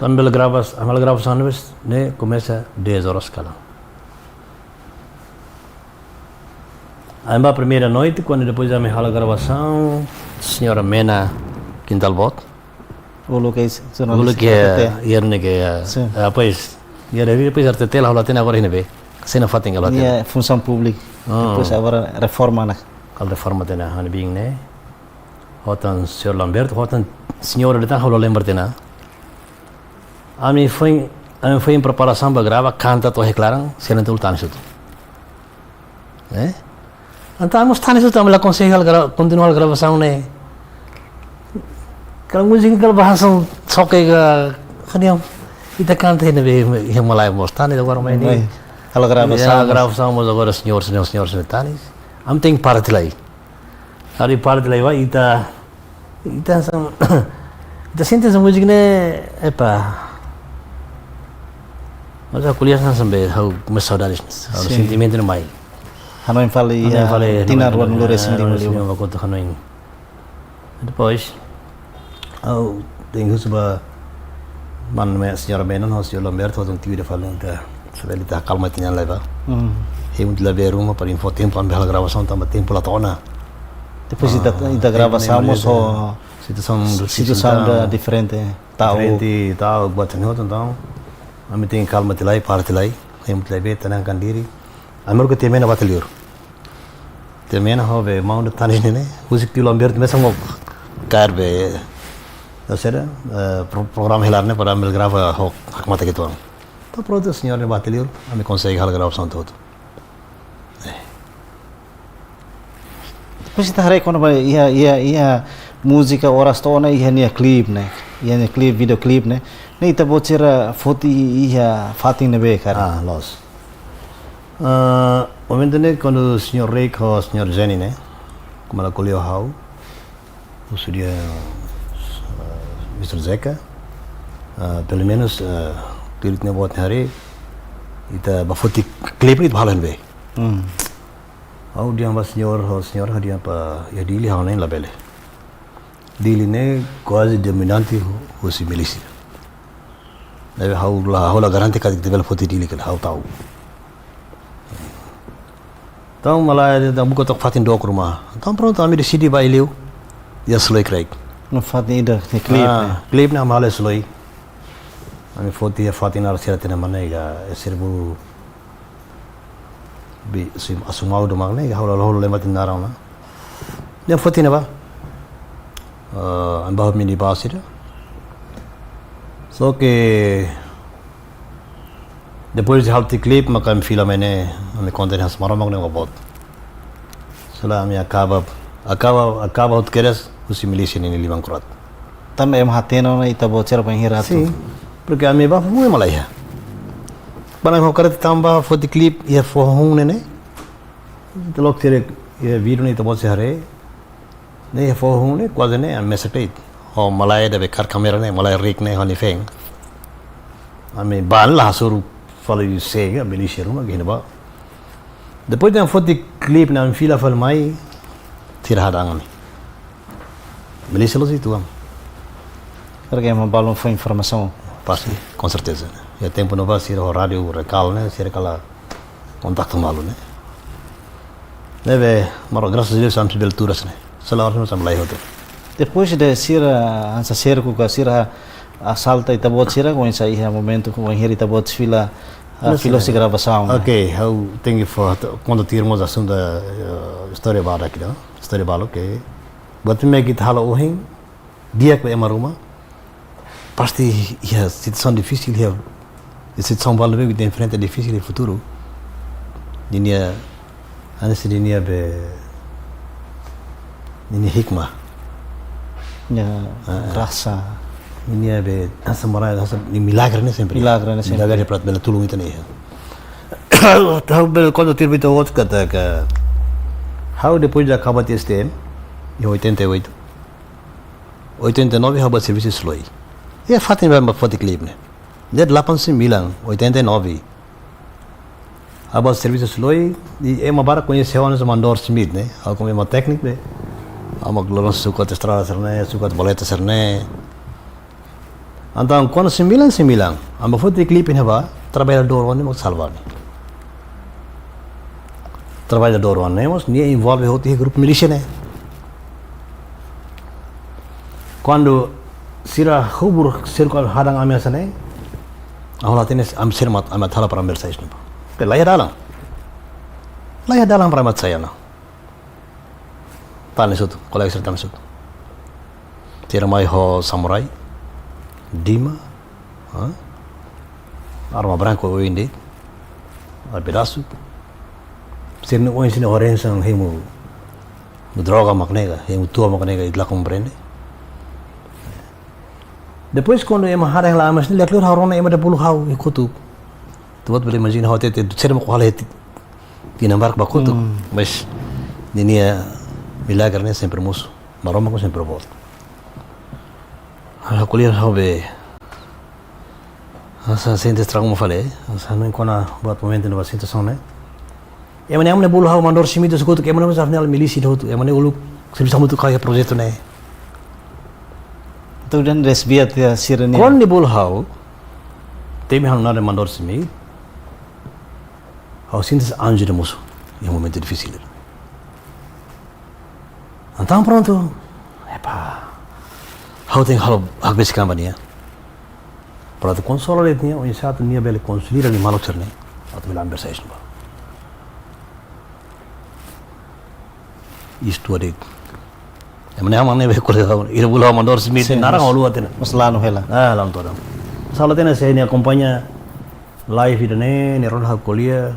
Ami bele grava, ami halo gravasaun ne'e, ne'e komesa dez horas kalan. Ami bá primeira noite, kuandu depois ami halo gravasaun, señora Mena Quintal Bot. Uluk ke jornalista, uluk ke, RTTL. Iha ne'e ke, ya. Sin. Ah, pois, iha RRI, pois RTTL ha'u la hatene agora iha ne'ebé. Sei nafatin ha'u la hatene. Nia funsaun públika. Ah. Depois agora reforma ona. Kala reforma tiha ona, ha'u-nia biin ne'e. Hotu señór Lamberto, hotu señora de'it ha'u la lembra tiha ona. Ami foin, ami foin preparasaun ba grava, kanta to'o iha klaran, sira na'in-tolu tanis hotu. Eh? Entaun, ami mós tanis hotu, ami la konsege halo gra-, kontinua halo gravasaun ne'e. Kala múzika, kala bahasa, soke ka, kaniam, ita kanta iha ne'ebé, iha malae mós tanis, agora mai ne'e. Mai. Halo gravasaun. Ya, gravasaun mós agora, señór, señór, señór, señór tanis. Ami tenke para tiha lai. Ami para tiha lai ba, ita, ita hanesan, ita sente hanesan múzika ne'e, epá. Mas ha'u ko'alia hanesan be, ha'u komesa saudades, ha'u, sin, sentimentu ne'e mai. Hanoin fali, hanoin fali, tinan ruanulu-resin-lima, hanoin fali, liu. Hanoin fali, hanoin. Depois, ha'u tenke husu ba mana, señora Menon, ho señór Lamberto, ho tiu ida fali, ita, se bele ita kalma tiha ona lai ba. Hmm. Hemu tiha lai ba ruma para info tempu, ami halo gravasaun, tanba tempu la to'o ona. Depois ita, ah, ita tempu gravasaun ne'e mós ho situasaun, situasaun ida diferente. Ta'uk. Diferente, ta'uk, buat sira-ne'e hotu, entaun ami tenke kalma tiha lai, para tiha lai, hemu tiha lai ba, tenangkan diri. Ami rua ke tiha ona ba tiha liur. Tiha ona ho be maun ida tan ne'e, husik tiu Lamberto mesak mós kaer be, eh, saida, eh, pro-, programa hela ne'e para ami grava ho hakmatek uitoan. Entaun prontu, señór ne'e ba tiha liur, ami konsege halo gravasaun hotu. Eh. Depois ita haree kona-ba iha, iha, iha múzika Oras To'o Ona, iha nia klip ne'e. Iha nia klip, videoklip ne'e. Ne'e ita-boot sira foti iha fatin ne'ebé karik? Ah, loos. Ah, momentu ne'e kuandu señór Rick ho señora Jenny ne'e, kuandu nia ko'alia ho ha'u, husu dehan, ah, mister Zeca, ah, pelumenus, ah, klip ne'e buat ne'e haree, ita bá foti klip ne'e ita bá halo iha ne'ebé. Hmm. Ha'u dehan ba señór, ho señór, ha'u dehan ba iha Dili ha'u na'in labele. Dili ne'e kuaze dominante hu-, husi milísia. Ne'ebé ha'u la, ha'u la garante katak ita bele foti Dili ka lae, ha'u ta'uk. Entaun malae dehan buka took fatin dook ruma. Entaun prontu, ami deside ba liu. Iha Seloi kraik. No fatin ida, ne'e klip, ah, ne'e? Klip ne'e ami halo iha Seloi. Ami foti iha fatin ne'ebé sira hatene mak ne'e, iha Serbu Bi-, sim, Asumau do Magné, ha'u la, ha'u la lembra tiha naran ona. Ne'e foti ne'ebá. Eh, ami bá ho minibus ida. Só ke depois de halo tiha klip, maka ami fila mai ne'e, ami konta hanesan Maromak ne'e mak boot. Só la ami akaba, akaba, akaba hotu kedas, husi milísia ninia liman kro'at. Tanba ema hatene ona ita-boot sira bainhira atu. Sim, porque ami bá foho ema laiha. Bá ne'e ho kareta tanba foti klip iha foho hun ne'e ne'e. Ita loke sira iha vídeo ne'e ita-boot sira haree. Ne'e iha foho hun ne'e kuaze ne'e ami mesak de'it. Ho malae ida be kaer kámera ne'e, malae Rick ne'e ho nia feen. Ami bá la hasoru fali sega, milísia ruma, gene ba. Depois de ami foti klip ne'e ami fila fali mai, sira hadang ami. Milísia la'ós uitoan. Karik ema balun fó informasaun. Pasti, com certeza. Iha tempu ne'ebá sira ho rádiu Recall ne'e, sira kala kontaktu malu ne'e. Ne'ebé, mas graças a Deus, ami sei bele tuur hanesan ne'e. Se lae, ami sei bele hotu. Depois de sira hanesan serku ka sira asalta ita-boot sira, oinsá iha momentu bainhira ita-boot fila, ah, fila hosi gravasaun, ne'e? Ok, ha'u tenke fó, konta tuir mós asuntu, eh, istória badak ida, istória balu ke buat ne'ebé ita halo ohin, di'ak ba ema ruma. Pasti iha situasaun difisil, iha situasaun balu ne'ebé ita enfrenta difisil iha futuru. Ninia, hanesan ninia be, ninia hikmah. Ya, ah, ah. Rasa. Ninia be, hanesan moral, hanesan ninia milagre ne'e sempre. Milagre ne'e sempre. Milagre para bele tulun ita ne'e. Ha'u bele konta tuir ba ita-boot katak, ha'u depois de akaba tiha S T M, em oitenta e oito, oitenta e nove ha'u bá servisu Seloi. Iha fatin ne'ebé ami bá foti klip ne'e. Ne'e delapan sembilan, oitenta e nove. Ha'u bá servisu Seloi, i ema barak koñese ha'u hanesan Mandor Smith ne'e. Ha'u komu ema tékniku ne'e. Ha'u mak lorong sukat estrada sira-ne'e, sukat valeta sira-ne'e. Entaun, kuandu sembilan sembilan, ami bá foti klip ne'ebá, traballadór ne'e mak salva ami. Traballadór ne'e mós, nia envolve hotu iha grupu milísia ne'e. Kuandu sira hobur serku hadang ami hanesan ne'e, ha'u la hatene ami sira mak, ami atu halo para ami bele sai husi ne'ebá. Oke, laiha dalan. Laiha dalan para ami atu sai ona. Tan ne'e hotu, kolega sira tan ne'e hotu. Sira mai ho samurai, dima, ha? Arma branku oin de'it, arma pedasu. Sira-nia oin sira-ne'e orensan hemu, hemu droga mak ne'e ka, hemu tua mak ne'e ka, ita la komprende. Depois kuandu ema hadang hela ami hanesan ne'e, lia kleur ha'u rona ema ida bolu ha'u iha kotuk. Ita-boot bele imajina ha'u hatete, sira mak halo heti. Tinan barak ba kotuk. Hmm. Mas ninia milagre ne'e sempre mosu. Maromak sempre boot. Ha'u ko'alia ho be. Ha'u sente trauma fali. Ha'u hanoin kona-ba momentu ne'ebá, situasaun ne'e. Ema ne'e, ema ne'e bolu ha'u Mandor Schmidt, sekutu ke ema ne'e mós ha'u-nia alin milísia hotu, ema ne'e uluk servisu hamutuk iha projetu ne'e. Entaun dehan desvia tiha sira-nia. Kuandu nia bolu ha'u, temi ha'u nu'udar Mandor Schmidt, ha'u sente hanesan anju ida mosu iha momentu difisil. Entaun prontu, epá, ha'u tenke halo hakbesik an ba nia. Para atu konsola de'it nia, oinsá atu nia bele konsolida nia maluk sira-ne'e, atu bele ambil sai sumba. Isto de'it. Ema ne'e, ema ne'ebé ko'alia, ida bolu ha'u Mandor Schmidt, sin, naran mas, ha'u haluha tiha ona. Mas lanu hela. Ah, lanu todan. Sala tena se nia akompaña live ida-ne'e, nia rona ha'u ko'alia.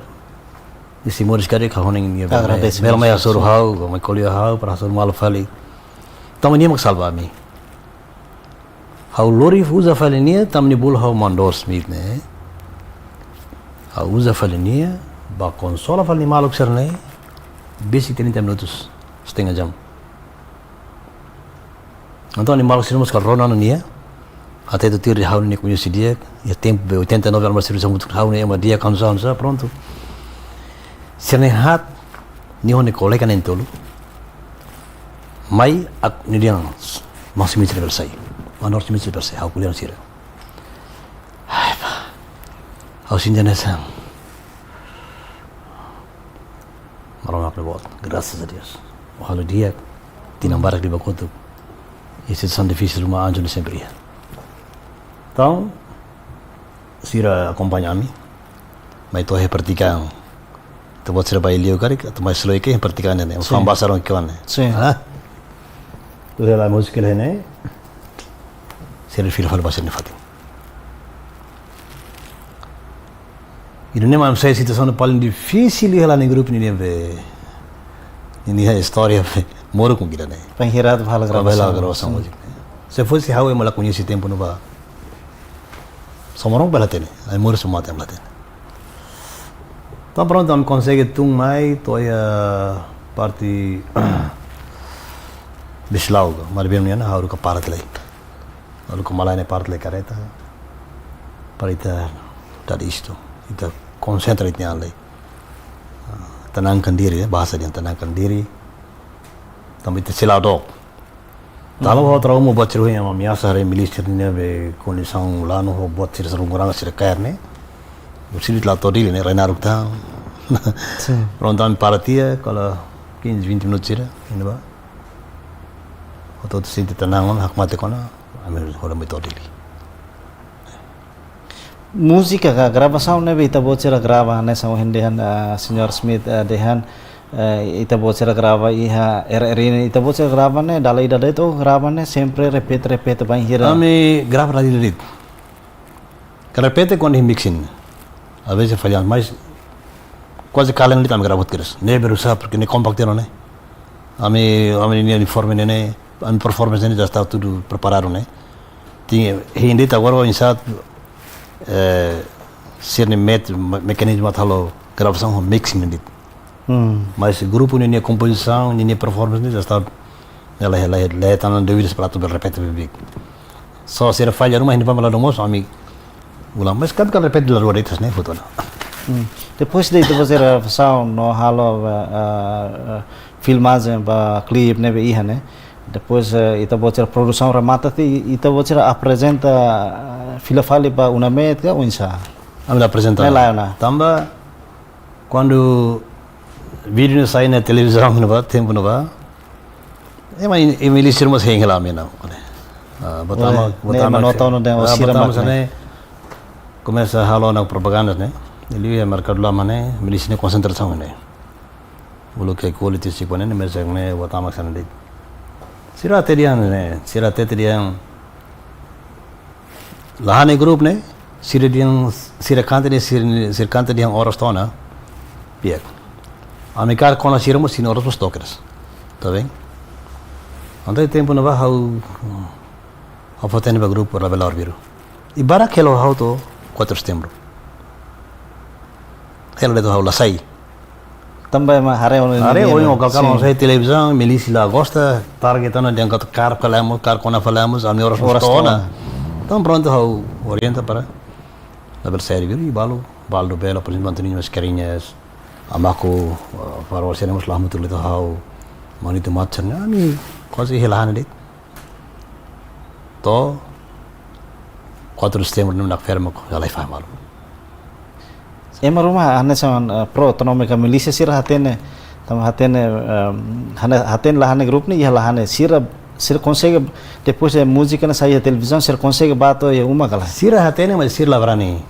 Nia simu moris kade ka honing nia. Agradese. Bele mai hasoru ha'u, mai ko'alia ha'u, para hasoru malu fali. Tanba nia mak salva ami. Ha'u lori uza fali nia, tanba nia bolu ha'u Mandor Schmidt ne'e. Ha'u uza fali nia, ba konsola fali nia maluk sira-ne'e, besik trinta minutos, setengah jam. Entaun nia maluk sira mós kala rona ona nia, até tuir ha'u-nia koñese di'ak, iha tempu be oitenta e nove almas servisu hamutuk, ha'u-nia ema di'ak, hanesan, hanesan, prontu. Sira-ne'e haat, nia ho nia kolega na'in-tolu. Mai ak ni diang, Mandor Schmidt sira bele sai. Mandor Schmidt sira bele sai, ha'u ko'alia ho sira. Ai, pá. Ha'u sente hanesan. Maromak nia boot, graças a Deus. Ha'u halo di'ak, tinan barak liu ba kotuk. Iha situasaun difisil ruma anju ne'e sempre iha. Entaun, sira akompaña ami. Mai to'o iha Praticam. Ita-boot sira bá iha li'ur karik, atu mai sloike iha Praticam ne'e. Sin. Fa'an basa rong kiwan ne'e. Sin. Hah? Tuir hela múzika ne'e. Sira fila fali ba sira-nia fatin. Ida-ne'e mak sai situasaun paling difisil iha hela nia grupu ninian be. Nia istória be. Moruk ida-ne'e. Penghirado halo gravasaun. Halo gravasaun múzika. Se fosse ha'u ema la koñese tempu ne'ebá. Só moruk bele hatene. Ai moruk só mate bele hatene. Entaun prontu, ami konsege tun mai, to'o iha parte Bislau, ka, Maribel nian, ha'u haruka para tiha lai. Haruka malae ne'e para tiha lai kareta. Para ita dada istu. Ita konsentra ita-nia an lai. Ah, tenangkan diri, ya, bahasa dehan tenangkan diri. Tanba ita seidauk. Tanba ha'u trauma buat sira ohin ami ameasa haree milísia ne'ebé kondisaun lanu ho buat sira sarung-sarun sira kaer ne'e. Buat sira la to'o Dili ne'e, rai naruk tan. Sin. Prontu ami para tiha, kala quinze, vinte minutos sira, iha ne'ebá. Hotu-hotu sente tenang ona, hakmatek ona, ami hola mai to'o Dili. Múzika ka gravasaun ne'ebé ita-boot sira grava, hanesan ohin dehan, ah, Señór Schmidt, ah, dehan, eh, ita-boot sira grava iha R R I ne'e, ita-boot sira grava ne'e, dala ida de'it grava ne'e, sempre repete, repete, bainhira. Ami grava dala ida de'it. Ka repete kuandu iha mixing. Às vezes falla, mas kuaze kalan de'it ami grava hotu kedas. Ne'e berusaha, porque ne'e kompaktu ona ne'e. Ami, ami-nia uniforme ne'e, ne'e, ami performance ne'e já está tudo preparado, né? Tem, hein de'it agora oinsá, eh, sira-nia met-, me-, mekanizmu atu halo gravasaun ho mixing de'it. Hmm. Mas grupu ne'e nia kompozisaun, ne'e nia performance ne'e já está, ne'e la, la, la, la, tan devido para atu bele repete beibeik. Só sira falla ruma, hein de'it ba lado mosu, ami ulang, mas kan kan repete la rua de'it ne'e, foto ona. Hmm. Depois de ita-boot sira gravasaun no halo, eh, eh, eh, filmajen ba klip ne'ebé iha ne'e. Depois, eh, ita-boot sira produsaun remata tiha, ita-boot sira aprezenta, eh, fila fali ba UNAMET ka oinsá? Ami la aprezenta. Ne'e lae ona. Tanba kuandu vídeo ne'e sai iha televizaun ne'ebá, tempu ne'ebá. Ema, ema milísia mós hein hela ami ona. Ah, botama, ne'e, botama, ne'e, botama, botama ne'e, ah, sira botama mak ne'e. Komesa halo ona propaganda ne'e. Liu iha merkadu lama ne'e, milísia nia konsentrasaun ne'e. Uluk ke quality siko ne'e, ne'e mesak ne'e, botama hanesan ne'e. Sira hatete dehan ne'e, sira hatete dehan la hanesan grupu ne'e, sira dehan, sira kanta dehan, sira, sira kanta dehan oras to'o ona, di'ak. Ami kaer kona sira mós, sira-nia oras mós to'o kedas. Tá bem? Entaun tempu ne'ebá ha'u, ha'u fó-hatene ba grupu Ravel Arbiru. I barak hela ha'u to'o quatro de setembro. Hela de'it ha'u la sai. Tanba ema haree ona, haree ona, ohin o kalkal, sin, ona sai televizaun, milísia la gosta, target ona dehan katak kaer fali mós, kaer kona fali mós, ami oras mós to'o ona. Oras to'o ona. Entaun prontu, ha'u orienta para labele sai Arbiru, i balu, Baldo Belo, por exemplo, Antoninho Mascarenhas, Amaku, eh, para sira mós la hamutuk liu ho ha'u, Manito Matsur ne'e, ami kuaze iha la hanesan de'it. To'o kuatru de setembru ne'e mak firma ko, la iha fali malu. Ema ruma hanesan, eh, pro-autonomia ka milísia sira hatene, tanba hatene, em, hane-, hatene la hanesan grupu ne'e iha la hanesan, sira, sira konsege, depois de múzika ne'e sai iha televizaun, sira konsege bá to'o iha uma ka lae? Sira hatene, mas sira la brani.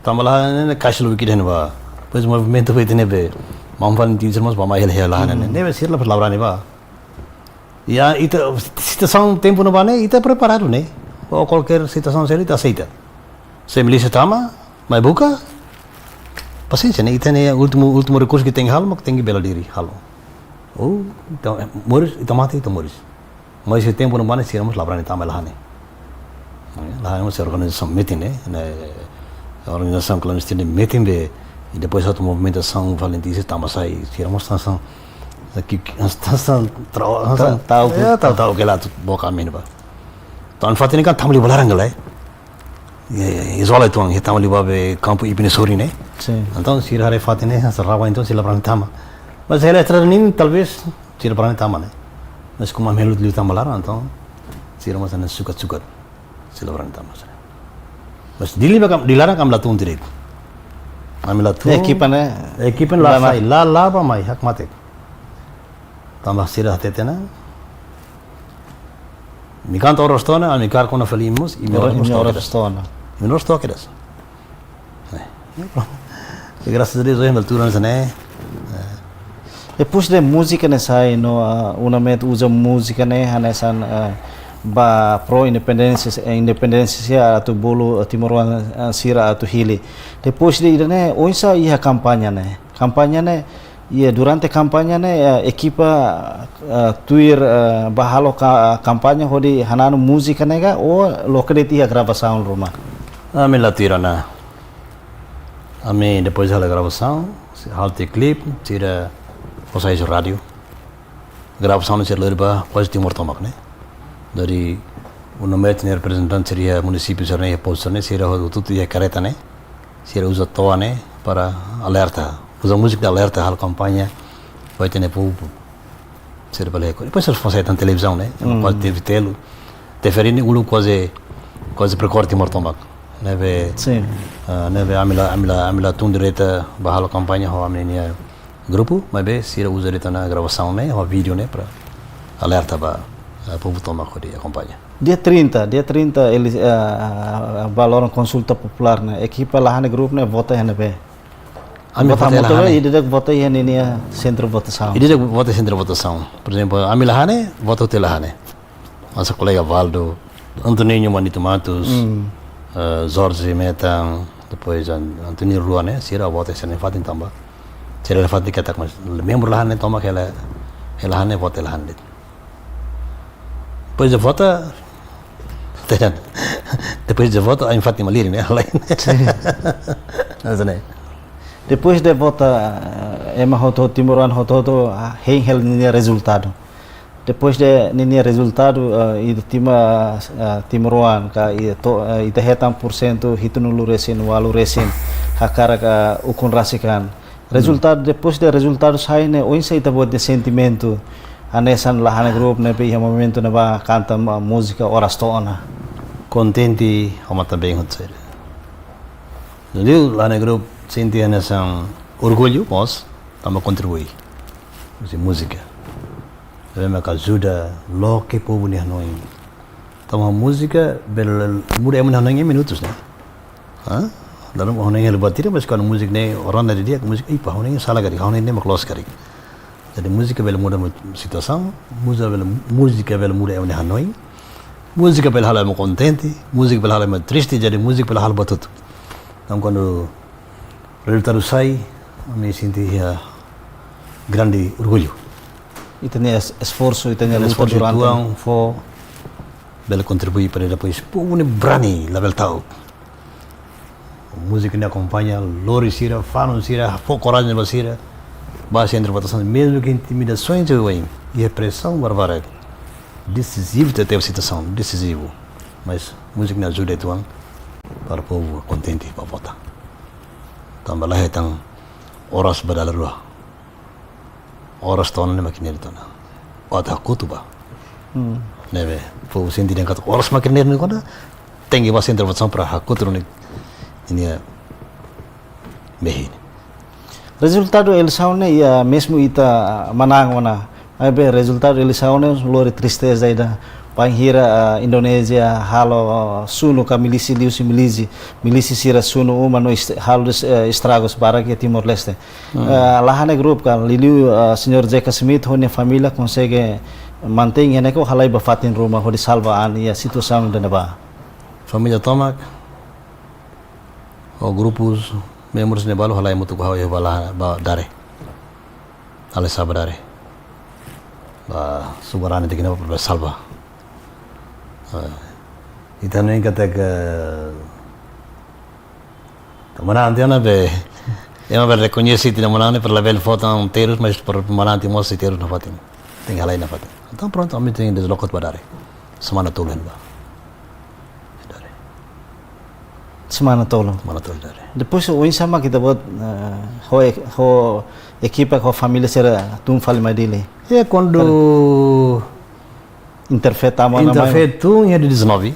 Tanba la hanesan ne'e kaixa lubuk ida ne'ebá. Depois movimentu feto ne'ebé. Maun Valentin sira mós bá mai hela hela la hanesan ne'e. Ne'ebé sira la, la brani bá. Ya, ita, situasaun tempu ne'ebá ne'e, ita preparadu ne'e. Ou kualkér situasaun sira ita aseita. Se milísia tama, mai buka, pasiénsia ne'e, ita ne'e últimu, últimu rekursu ke tenke halo, mak tenke bela diri, halo. Ou, entaun, eh, moris, ita mate, ita moris. Mas iha tempu ne'ebá ne'e, sira mós la brani tama la hanesan ne'e. La hanesan ne'e mós organizasaun metin ne'e, ne'e, organizasaun klandestina metin be, i depois atu movimentasaun Valentin sira tama sai, sira mós hanesan, ki, ki, hanesan, hanesan, trau, hanesan, ta-, ta'uk, ya, ta'uk, ta'uk, ke la atu boka amen ba. Entaun fatin ne'e kan tama liu ba laran ka lae. Ya, ya, izola uitoan, ya tama liu ba be kampu Ibn Sori ne'e. Sin. Entaun sira haree fatin ne'e, hanesan rawan entaun sira la brani tama. Mas hela estrada ne'e, talvés, sira brani tama ne'e. Mas komu ami hela liu tama laran, entaun, sira mós hanesan sukat-sukat. Sira la brani tama sira. Mas di lima kam, di laran kam la tun direitu. Ami la tun. Ekipa ne'e? Ekipa la, la, sai, la, la bá mai, hakmatek. Tanba sira hatete ona. Imi kanta oras to'o ona, ami kaer kona fali imi mós, imi oras, imi oras to'o ona. Imi oras to'o kedas. Eh, ya, pronto. E graças a Deus, ohin bele tuur hanesan ne'e. Eh. Depois de múzika ne'e sai, no, ah, UNAMET uza múzika ne'e, hanesan, ah, ba pro independénsia, eh, independénsia atu bolu, ah, timoroan, ah, sira atu hili. Depois de ida-ne'e, oinsá iha kampaña ne'e? Kampaña ne'e, iha durante kampaña ne'e, eh, ekipa, eh, tuir, eh, bá halo ka-, kampaña hodi hananu múzika ne'e ka, ou loke de'it iha gravasaun ruma? Ami la tuir ona. Ami depois halo gravasaun, halo tiha klip, sira fó sai iha rádiu. Gravasaun sira lori ba kuaze Timor tomak ne'e. Dari UNAMET nia reprezentante sira iha munisípiu sira ne'e, iha postu sira ne'e, sira hotu-hotu iha kareta ne'e. Sira uza toa ne'e para alerta. Uza múzika de alerta, halo kampaña, ba ita-nia povu. Sira bele ko. Depois sira fó sai tan televizaun ne'e, Hmm. kuaze T V telu. T V ne'e uluk kuaze, kuaze prekor Timor tomak. Ne'ebé, Sin. ah, ne'ebé ami la, ami la, ami la tun direta bá halo kampaña ho ami-nia grupu, maibé sira uza de'it ona gravasaun ne'e, ho vídeo ne'e para alerta ba, eh, povu tomak hodi akompaña. Dia trinta, dia trinta, eles, eh, eh, ba loron konsulta populár ne'e, ekipa la hanesan grupu ne'e vota iha ne'ebé? Ami vota vota iha la hanesan ne'e. Ida-idak vota iha ninia sentru votasaun. Ida-idak vota sentru votasaun. Por ezemplu, ami la hanesan ne'e, vota hotu la hanesan ne'e. Hanesan kolega Valdo, Antoninho Manito Matos, Hmm. eh, Jorge Metan, depois An-, Antoninho Rua ne'e, sira vota iha ne'e fatin tanba. Sira la fatin katak mas membru la hanesan ne'e tomak hela, hela hanesan ne'e vota la hanesan ne'e. Depois de vota, depois de vota, a infati maliri ne'e, lain. Sin. Hanesan ne'e. Depois de vota, eh, ema hotu-hotu, timoroan hotu-hotu, ah, hein hela ninia rezultadu. Depois de ninia rezultadu, eh, ita tima, eh, timoroan ka, i to, eh, ita hetan porsentu hitunulu resin, ualu resin, hakarak, eh, ukun rasik an. Rezultadu, depois de rezultadu sai ne'e, oinsá ita-boot nia sentimentu, hanesan la hanesan grupu ne'ebé iha momentu ne'ebá kanta ma-, múzika oras to'o ona? Kontente, ho matan-been hotu sira. Jadi, la hanesan grupu sente hanesan orgullu, mós, tanba kontribui. Husi múzika. Ne'ebé mak ajuda loke povu nia hanoin. Tanba múzika bele muda ema nia hanoin em minutos, ne'e? Hã? Dala ruma hanoin hela buat ida, mas kuandu múzika ne'e orang dari dia, múzika, "Ipa, hanoin sala karik, hanoin ne'e mak loos karik." Jadi múzika bele muda mu-, situasaun, múzika bele, múzika bele muda ema nia hanoin. Múzika bele halo ema kontente, múzika bele halo ema triste, jadi múzika bele halo buat hotu. Entaun kuandu rezultadu sai, ami sente, eh, grande orgullu. Ita-nia es-, esforsu, ita-nia luta esforsu durante. Tuan fó, bele kontribui para depois povu ne'e brani, labele ta'uk. Múzika ne'e akompaña, lori sira, fanu sira, fó korajen ba sira. Ba sentru votasaun, mezmu ke intimidasaun sira oin, i presaun barbarak. Desizivu, tebes situasaun, desizivu. Mas múzika ne'e ajuda uitoan para povu kontente bá vota. Tanba la hetan oras ba dala rua. Oras tiha ona ne'e mak ne'e tiha ona. Atu hakotu ba. Hmm. Ne'ebé, fó sente dehan katak oras mak ne'e tiha ona. Tenke ba sentru votasaun para hakotu ne'e. Ne'e, eh, mehi. Rezultadu eleisaun ne'e iha mezmu ita manán ona. Maibé rezultadu eleisaun ne'e lori tristeza ida. Bainhira, ah, Indonézia halo, ah, sunu ka milísia liuhusi milísia, milísia sira sunu uma no est-, halo des-, eh, estragus barak iha Timor-Leste. Hmm. Eh, la hanesan grupu ka liuliu, eh, señór J K Smith ho nia família konsege mantein iha ne'e ka halai ba fatin ruma hodi salva an iha situasaun ida-ne'ebá. Família tomak, ho grupus, membrus ne'e balu halai hamutuk ho ha'u iha ba laran, ba Dare. Halai sa'e ba Dare. Ba subar an ida-ne'e para salva. Eh, ita hanoin katak, ita manán tiha ona be, ema bele rekoñese ita-nia manán ne'e para labele fó tan terus, mas para manán tiha mós terus nafatin. Tenke halai nafatin. Entaun prontu, ami tenke desloka ba Dare. Semana tolu iha ne'ebá. Dare. Semana tolu. Semana tolu Dare. Depois oinsá mak ita-boot, eh, ho e-, ho ekipa ho família sira tun fali mai Dili? Ya, kuandu Interfet tama ona mai. Interfet tun iha dia dezanove.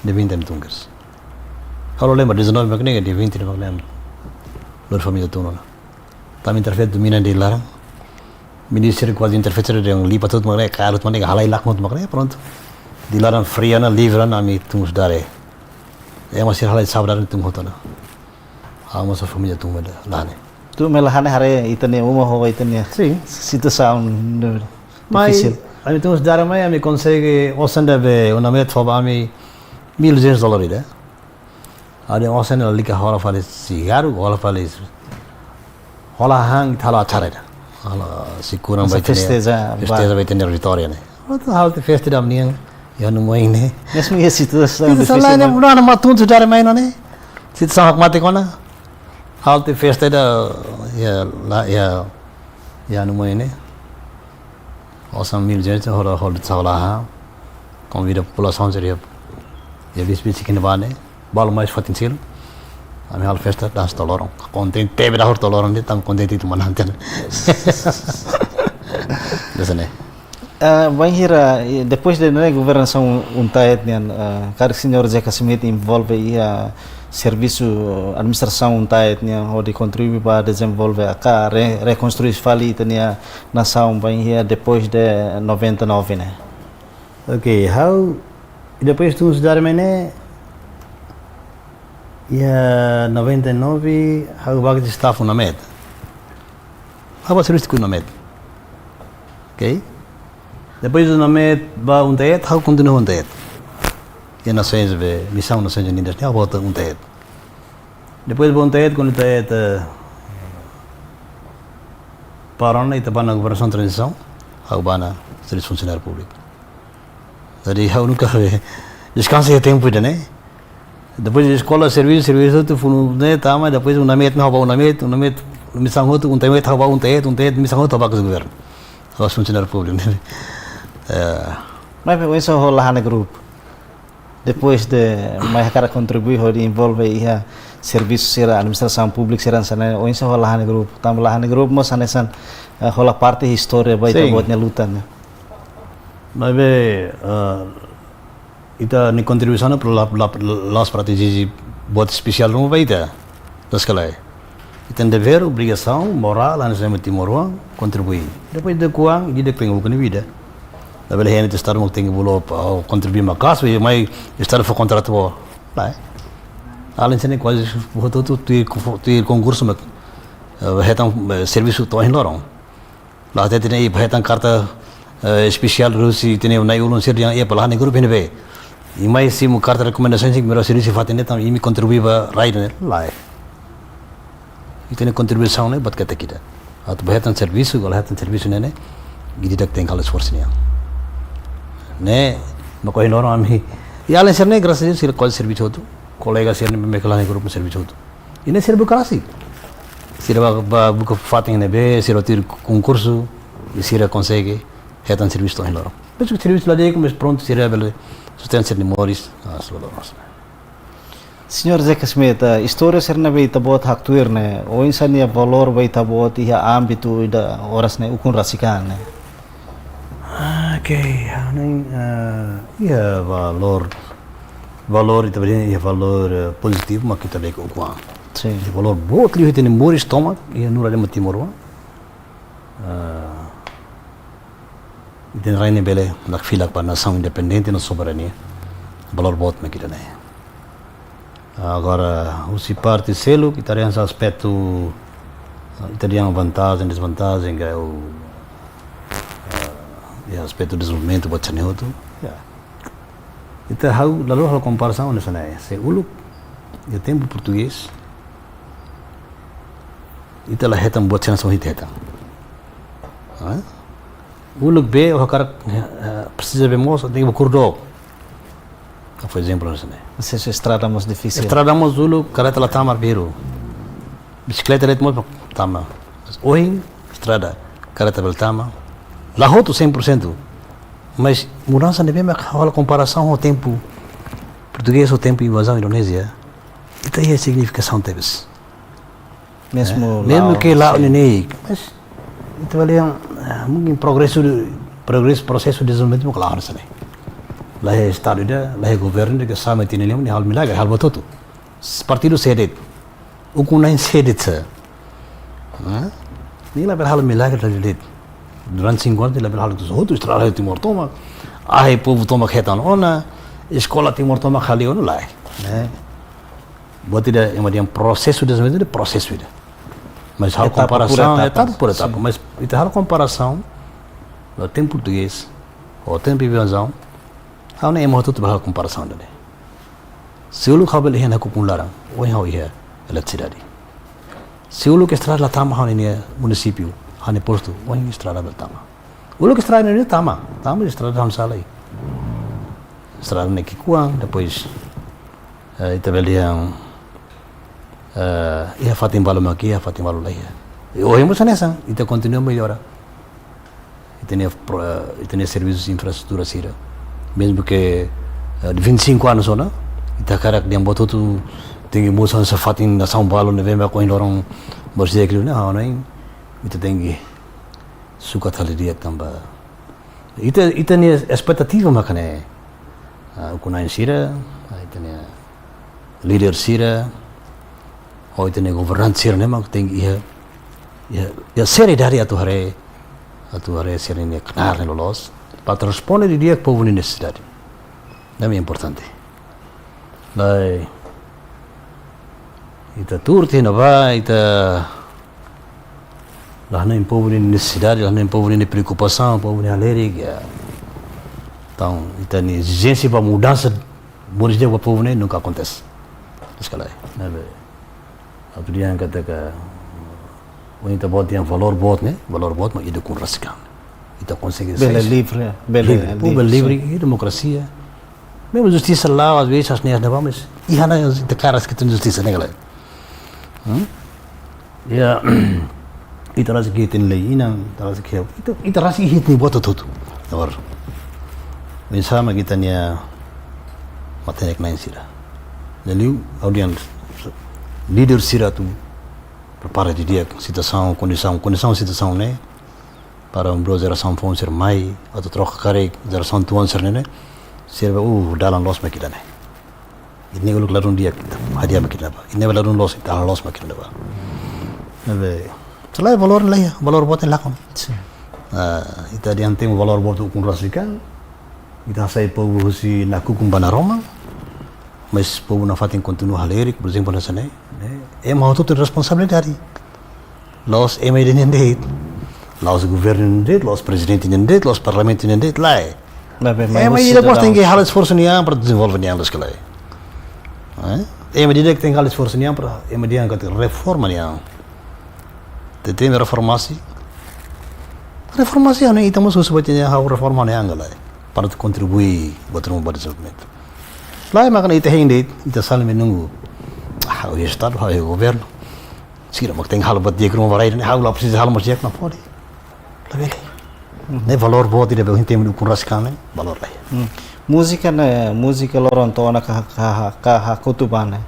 Dia vinte ne'e tun kedas. Ha'u la lembra, dia dezanove mak ne'e, dia vinte mak ne'e. Lori família tun ona. Tanba Interfet domina Dili laran. Milísia kuaze Interfet sira dehan lipa hotu mak ne'e, kaer hotu mak ne'e, halai lakon hotu mak ne'e, prontu. Dili laran fria ona, livre ona, ami tun husi Dare. Ema sira halai sa'e ba Dare tun hotu ona. Ha'u mós família tun mai Dare. Tuir mak ne'e haree ita-nia uma ho ita-nia, sin, situasaun difisil. Mas ami tun husi Dare mai, ami konsege osan ida be UNAMET fó ba ami mil duzentos dólar ida. Ha'u dehan osan ne'e lalika hola fali sigarru, hola fali, hola han, halo acara ida. Halo sikuran. Masa ba ita-nia festeja, festeja ba ita-nia vitória ne'e. Atu halo tiha festa ida ami-nian, iha ha'u-nia uma ne'e. Mezmu iha situasaun difisil, situasaun lain ne'e, ne'e, buat ne'e mak tun husi Dare mai ona ne'e. Situasaun hakmatek ona. Halo tiha festa ida, iha, la, iha, iha ha'u-nia uma ne'e. Osan mil duzentos, hola, hola, hola, konvida populasaun sira, iha bis-bis ki'ik ne'ebá ne'e, balu mai fatin seluk. Ami halo festa, dansa to'o loron. Kontente, tebe dahur to'o loron, tanba kontente atu manán tiha ona. Hanesan ne'e. Eh, bainhira, eh, depois de, ne'e, governasaun UNTAET nian, eh, karik señór J K Smith envolve iha servisu administrasaun UNTAET nian hodi kontribui ba dezenvolve ka re-, rekonstrui fali ita-nia nasaun bainhira depois de noventa e nove ne'e. Ok, ha'u, depois tun husi Dare mai ne'e, iha noventa e nove, ha'u bá ke staff UNAMET. Ha'u bá servisu ho UNAMET. Ok? Depois UNAMET bá UNTAET, ha'u kontinua UNTAET. Iha Nasoins be, Misaun Nasoins Unidas, ne'e ha'u bá UNTAET. Depois bá UNTAET, kuandu UNTAET, eh, para ona, ita bá ona governasaun tranzisaun, ha'u bá ona servisu funsionáriu públiku. Jadi, ha'u nunka deskansa iha tempu ida-ne'e. Depois eskola, servisu, servisu, atu funu ne'e, tama, depois UNAMET, ha'u bá UNAMET, UNAMET, Misaun hotu, UNTAET, ha'u bá UNTAET, UNTAET, Misaun hotu, ha'u bá ke governu. Ha'u funsionáriu públiku ne'e. Eh. Maibé oinsá ho la hanesan grupu. Depois de mai hakarak kontribui hodi envolve iha servisu sira administrasaun públika sira hanesan ne'e, oinsá ho la hanesan grupu. Tanba la hanesan grupu mós hanesan, eh, hola parte istória ba ita, sin, buat nia luta ne'e. Maibé, eh, ita-nia kontribuisaun ne'e para la, la, la'ós para atu ezije buat espesiál ruma ba ita. Loos ka lae? Ita-nia devér, obrigasaun morál, hanesan ema timoroan, kontribui. Depois ida-ne'e kuan, ida-ne'e pengu buka nia vida. Labele hein ita Estadu mak tenke bolu, oh, kontribui maka'as, mai Estadu fó kontratu ba. Lae. Alin sira-ne'e kuaze hotu-hotu tuir, tuir konkursu mak, eh, hetan, eh, servisu to'o ohin loron. La hatete ne'e, hetan karta, eh, espesiál husi ita-nia na'i-ulun sira dehan, eh, para la hanesan grupu ne'ebé. I mai simu karta rekomendasaun sira, primeiru servisu fatin ne'e, tanba imi kontribui ba rai ne'e, lae. Ita-nia kontribuisaun ne'e buat ketak ida. Atu bá hetan servisu, ka la hetan servisu ne'e, ne'e, ida-idak tenke halo esforsu nian. Ne'e, mak ohin loron ami. I alin sira-ne'e, grasas a Deus, sira kuaze servisu hotu. Kolega sira-ne'e, mak la hanesan grupu servisu hotu. I ne'e sira burokrasi. Sira bá, bá buka fatin ne'ebé, sira tuir konkursu, i sira konsege hetan servisu to'o ohin loron. Mezmu ke servisu la di'ak, mas prontu sira bele sustenta sira-nia moris, ah, sira loron. Señór Zeca Smith, eh, istória sira ne'ebé ita-boot haktuir ne'e, oinsá nia valór ba ita-boot iha ámbitu ida oras ne'e ukun rasik an ne'e? Ok, ha'u hanoin, eh, iha valór, valór ita bele dehan iha valór, eh, pozitivu, mak ita bele ukun an. Sin. Iha valór boot liu ita-nia moris tomak iha Nurarema Timor oan. Eh, ita-nia rai ne'e bele nakfilak ba nasaun independente no soberania. Valór boot mak ida-ne'e. Agora, husi parte seluk, ita dehan aspetu, ita dehan vantajen, desvantajen, ka, eh, iha aspetu dezenvolvimentu buat sira-ne'e hotu. Ya. Ita ha'u, lalu halo komparasaun hanesan ne'e. Se uluk, iha tempu portugés, ita la hetan buat sira hanesan ohin ita hetan. Hah? Uluk bee, ó hakarak, eh, presiza bee moos, tenke bá kuru dook. Ka fó ezemplu hanesan ne'e. Asesu estrada mós difisil. Estrada mós uluk, karreta la tama arbiru. Bisikleta de'it mós tama. Mas ohin, estrada, karreta bele tama. La hotu cem por cento. Mas mudansa ne'ebé mak halo komparasaun ho tempu portugés, ho tempu invazaun Indonézia. Ita iha signifikasaun tebes. Mesmu, eh, la'o, mesmu ke la'o, sin, neineik. Mas ita bele dehan, ah, mungkin progresu de, progresu, prosesu dezenvolvimentu mós la'o hanesan ne'e. La iha estadu ida, la iha governu ida ke sama tiha nia lian, nia halo milagre, halo buat hotu. Partidu sé de'it, ukun-na'in sé de'it sá. Hah? Nia labele halo milagre dala ida de'it. Durante cinco anos, nia labele halo hotu estrada iha Timor tomak. Ahi povu tomak hetan ona, eskola Timor tomak hale'u ona, lae. Ne'e. Buat ida ema dehan prosesu dezenvolvimentu, prosesu ida. Mas halo, etapa por komparasaun, etapa, etapa por etapa. Sin. Mas ita halo komparasaun, no tempu portugés, ho tempu invazaun, ha'u hanoin ema hotu-hotu bele halo komparasaun ida-ne'e. Se uluk ha'u bele hein nakukun laran, ohin ha'u iha eletrisidade. Se uluk estrada la tama ha'u-nia munisípiu, ha'u-nia postu, ohin estrada bele tama. Uluk estrada ne'e tama, tama estrada ha'u-nia sala. Estrada ne'e ki'ikoan, depois, eh, ita bele dehan, eh, iha fatin balu mak iha, fatin balu la iha. I ohin mós hanesan, ita kontinua mellora ita-nia pro-, ita-nia servisu infraestrutura sira. Mesmu ke, eh, de vinte e cinco anos ona, ita hakarak dehan buat hotu tenke muda hanesan fatin nasaun balu ne'ebé mak ohin loron barak sira kriu, ne'e, ha'u hanoin ita tenke sukat halo di'ak tanba ita, ita-nia espetativa maka ne'e, ah, ukun-na'in sira, ah, ita-nia líder sira, ho ita-nia governante sira ne'e mak tenke iha, iha, iha seriedade atu haree, atu haree sira-nia knaar ne'e loloos, para responde didi'ak povu nia nesesidade. Ne'e importante. Lae, ita tuur tiha ona ba, ita la hanoin povu nia nesesidade, la hanoin povu nia preokupasaun, povu nia halerik, ya. Entaun, ita-nia ezijénsia ba mudansa moris di'ak ba povu ne'e nunka akontese. Sekali, ne'ebé, atu dehan katak, ohin ita-boot dehan valór boot ne'e, valór boot mak ida ukun rasik an. Ita konsege bele, sai livre, bele, livre, povu bele livre, sin, iha demokrasia. Mesmu justisa la'o, às vezes, hanesan ne'e, hanesan ne'ebá, mas iha ona ita hakarak katak iha justisa ne'e ka lae. Hmm? Ya, ita rasik iha ita-nia lei-inan, ita rasik iha, ita, ita rasik iha ita-nia buat hotu-hotu. Agora, oinsá mak ita-nia matenek-na'in sira. Liuliu, ha'u dehan, líder sira atu prepara didi'ak situasaun, kondisaun, kondisaun situasaun ne'e, para um dia jerasaun foun sira mai, atu troka karik, jerasaun tuan sira ne'e, sira bá, uh, dalan loos mak ida-ne'e. Ida-ne'e uluk ladún di'ak, hadi'a mak ida-ne'ebá. Ida-ne'e ladún loos, ita loos mak ida-ne'ebá. Ne'ebé, selae valór ne'e la iha, valór boot ne'e lakon. Sin. Ah, ita dehan tenke valór boot ukun rasik an, ita hasai povu husi nakukun ba naroman, mas povu nafatin kontinua halerik, por ezemplu, hanesan ne'e, ne'e. Ema hotu-hotu responsabilidade. La'ós ema ida nian de'it. La'ós governu nian de'it, la'ós prezidente nian de'it, la'ós parlamentu nian de'it, lae. Maibé, maibé ema ida-ne'ebé sidadaun tenke halo esforsu nian para dezenvolve nian loos ka lae. Eh? Ema ida-ne'e tenke halo esforsu nian para ema ida-ne'e katak reforma nian. Te tem reformasi. Reformasi ne'e ita mós husu ba ita-nia ha'u reforma nian ka lae. Para kontribui buat ruma ba dezenvolvimentu. Lae, maka ita hein de'it, ita sala menunggu. Ah, o estadu, o governu. Sira mak tenke halo buat di'ak ruma ba rai ne'e, ha'u la presiza halo mós di'ak, la pode. Labele. Mhm. Ne'e valór boot ida be ohin temi ukun rasik an ne'e, valór lae. Hmm. Múzika ne'e, múzika loron to'o ona ka, ka, ka, ka hakotu ba ne'e.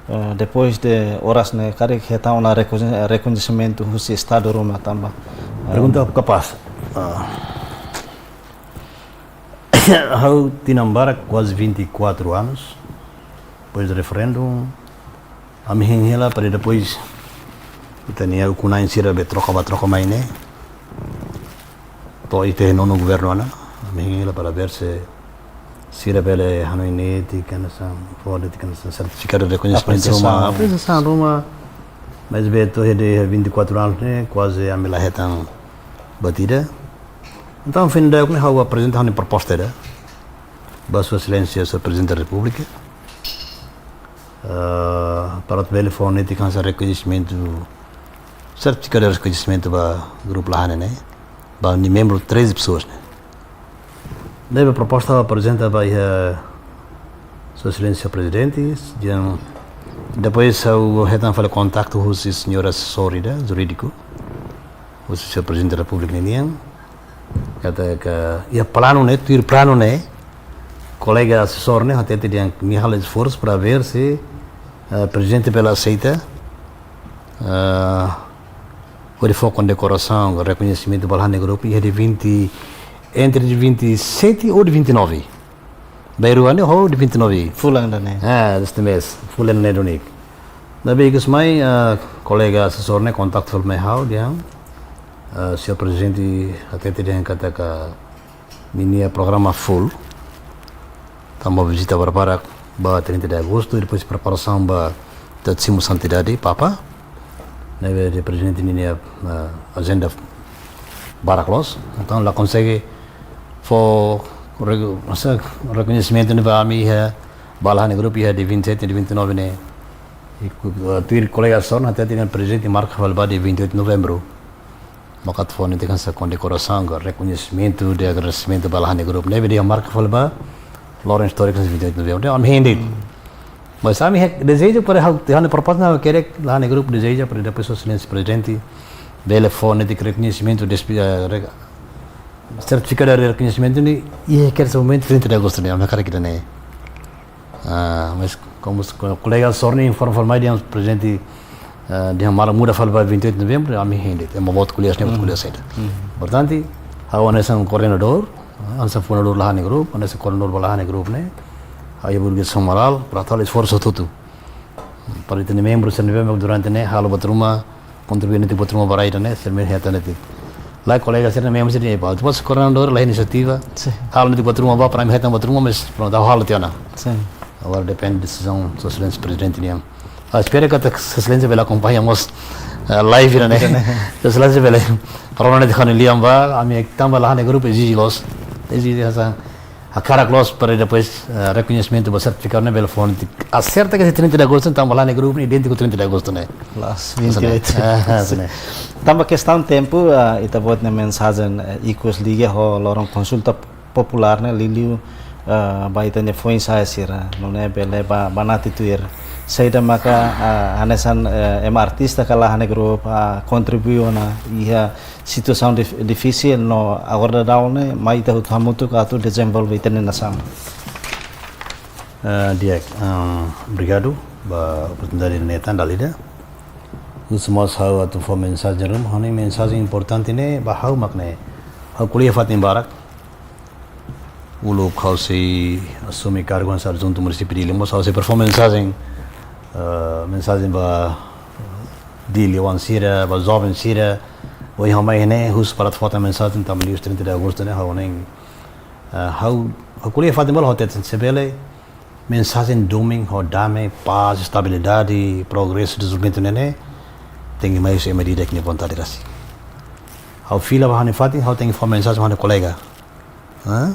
Eh, depois de oras ne'e karik hetan ona rekoñe-, rekoñesimentu husi Estadu ruma tanba. Eh, Pergunta kapás. Ah. Ha'u tinan barak, kuaze vinte e quatro anos. Depois do referendum, ami hein hela para depois ita-nia ukun-na'in sira be troka bá troka mai ne'e. To'o ita iha nonu governu ona, ami hein hela para ver se sira bele hanoin netik hanesan, fó netik hanesan sertifikadu de rekoñesimentu ruma, Apresiasaun. apresiasaun ruma. Mas be to'o iha vinte e quatro anos ne'e, kuaze ami la hetan batida. Entaun, finda ne'e ha'u aprezenta ha'u-nia proposta ida ba Sua Exelénsia, Señór Prezidente da Repúblika, ah, para atu bele fó netik hanesan rekoñesimentu, sertifikadu de rekoñesimentu ba grupu Lahane ne'e, ba nia membru treze pessoas ne'e. Ne'ebé proposta aprezenta ba iha Sua Exelénsia Prezidente, dehan, depois ha'u hetan fali kontaktu husi señór asesór ida, jurídiku, husi Señór Prezidente da Repúblika ninian, katak iha planu ne'e, tuir planu ne'e, kolega asesór ne'e hatete dehan nia halo esforsu para ver se, eh, Prezidente bele aseita, eh, hodi fó kondekorasaun, rekoñesimentu ba Lahane Grupu, iha dia vinte, entre dia vinte e sete ou dia vinte e nove. Bainrua ne'e ho dia vinte e nove. Fulan ida-ne'e. Ah, deste mês. Fulan ne'e duni. Ne'ebé ikus mai, ah, kolega asesór ne'e kontaktu fali mai ha'u dehan, ah, señór Prezidente hatete dehan katak ninia programa full. Tanba vizita barbarak ba trinta de agostu, i depois preparasaun ba ita atu simu Santidade Papa. Ne'ebé Prezidente ninia, ah, ajenda barak loos. Entaun la konsege fó re-, hanesan rekoñesimentu ne'e ba ami iha, ba Lahane Grupu iha dia vinte e sete, dia vinte e nove ne'e. I ku-, ah, tuir kolega asesór ne'e hatete dehan Prezidente marka fali ba dia vinte e oito de novembro. Maka atu fó netik hanesan kondekorasaun, ka rekoñesimentu de agradesimentu ba Lahane Grupu. Ne'ebé dehan marka fali ba loron istóriku hanesan vinte e oito de novembro. Ami hein de'it. Hmm. Mas ami hak dezeja para ha'u, ha'u-nia proposta ne'e ha'u hakarak Lahane Grupu dezeja para depois Sua Exelénsia Prezidente bele fó netik rekoñesimentu, despi-, eh, re-, sertifikadu de rekoñesimentu ne'e, i hakarak hanesan momentu trinta de agostu ne'e, ami hakarak ida-ne'e. Ah, mas komu s-, ko-, kolega asesór ne'e informa fali mai dehan Prezidente, ah, dehan marka muda fali ba vinte e oito de novembro, ami hein de'it, ema boot ko'alia ne'e, boot Hmm. ko'alia saida. Hmm. Portantu, ha'u hanesan koordenadór, ah, hanesan fundadór Lahane Grupu, hanesan koordenadór ba Lahane Grupu ne'e, ha'u iha obrigasaun morál para atu halo esforsu hotu-hotu. Para ita-nia membru sira ne'ebé mak durante ne'e halo buat ruma, kontribui netik buat ruma ba rai ida-ne'e, sira mós hetan netik. Lae, kolega sira-ne'e membru sira-ne'e ba, depois koordenadór la inisiativa, Sin. halo netik buat ruma ba, para ami hetan buat ruma, mas prontu, ha'u halo tiha ona. Sin. Agora depende desizaun Sua Exelénsia Prezidente nian. Ah, espera katak Sua Exelénsia bele akompaña mós, eh, live ida-ne'e. Ida-ne'e. Sua Exelénsia bele rona netik ha'u-nia lian ba, ami tanba Lahane Grupu ezije loos. Ezije hanesan hakarak loos para depois, eh, rekoñesimentu ba sertifikadu ne'e bele fó netik. Aserta katak trinta de agostu, tanba Lahane Grupu ne'e idéntiku trinta de agostu ne'e. Loos, Hanesan ne'e. vinte e oito. Ah, hanesan ne'e. Tanba kestaun tempu, ah, ita-boot nia mensajen, eh, ikus liga ho loron konsulta populár ne'e, liuliu, ah, ba ita-nia foin-sa'e sira, nune'e bele ba, banati tuir. Saida maka, ah, hanesan, eh, ema artista ka Lahane Grupu, ah, kontribui ona iha situasaun dif-, difisil no agora daudaun ne'e, mai ita hotu hamutuk atu dezenvolve ita-nia nasaun. Eh, di'ak, eh, obrigadu ba oportunidade ne'e tan dala ida. Husu mós ha'u atu fó mensajen ruma, ha'u-nia mensajen importante ne'e ba ha'u mak ne'e. Ha'u ko'alia fatin barak. Uluk ha'u sei asume kargu hanesan adjuntu munisípiu Dili, mós ha'u sei fó mensajen, eh, mensajen ba Dili oan sira, ba joven sira, ohin ha'u mai ne'e, husu para atu fó tan mensajen, tanba liu trinta de agostu ne'e, ha'u ne'e, eh, ha'u, ha'u ko'alia fatin balu ha'u hatete, se bele, mensajen domin ho dame, pás, estabilidade, progresu, dezenvolvimentu ne'e, tenke mai husi ema ida-idak nia vontade rasik. Ha'u fila ba ha'u-nia fatin, ha'u tenke fó mensajen ba ha'u-nia kolega. Hã?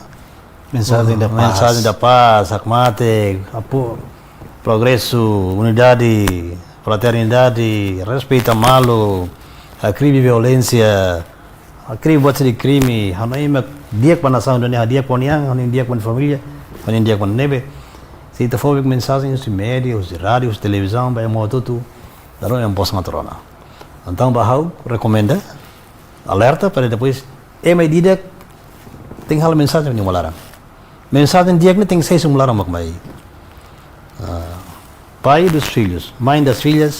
Mensajen da pás. Mensajen da pás, hakmatek, apo-, progresu, unidade, fraternidade, respeita malu, hakribi violénsia, hakribi buat sira-ne'e krime, ha'u-nia ema di'ak ba nasaun ida-ne'e, ha'u di'ak ba nia an, ha'u-nia an di'ak ba nia família, ha'u-nia an di'ak ba ne'ebé. Se ita fó mensajen husi média, husi rádiu, husi televizaun, ba ema hotu-hotu, dala ruma ema bosan atu rona. Entaun ba ha'u rekomenda, alerta para depois ema ida-idak tenke halo mensajen ba nia uma laran. Mensajen di'ak ne'e tenke sai husi uma laran mak mai. Ah, Pai dos filhos, mãe das filhas,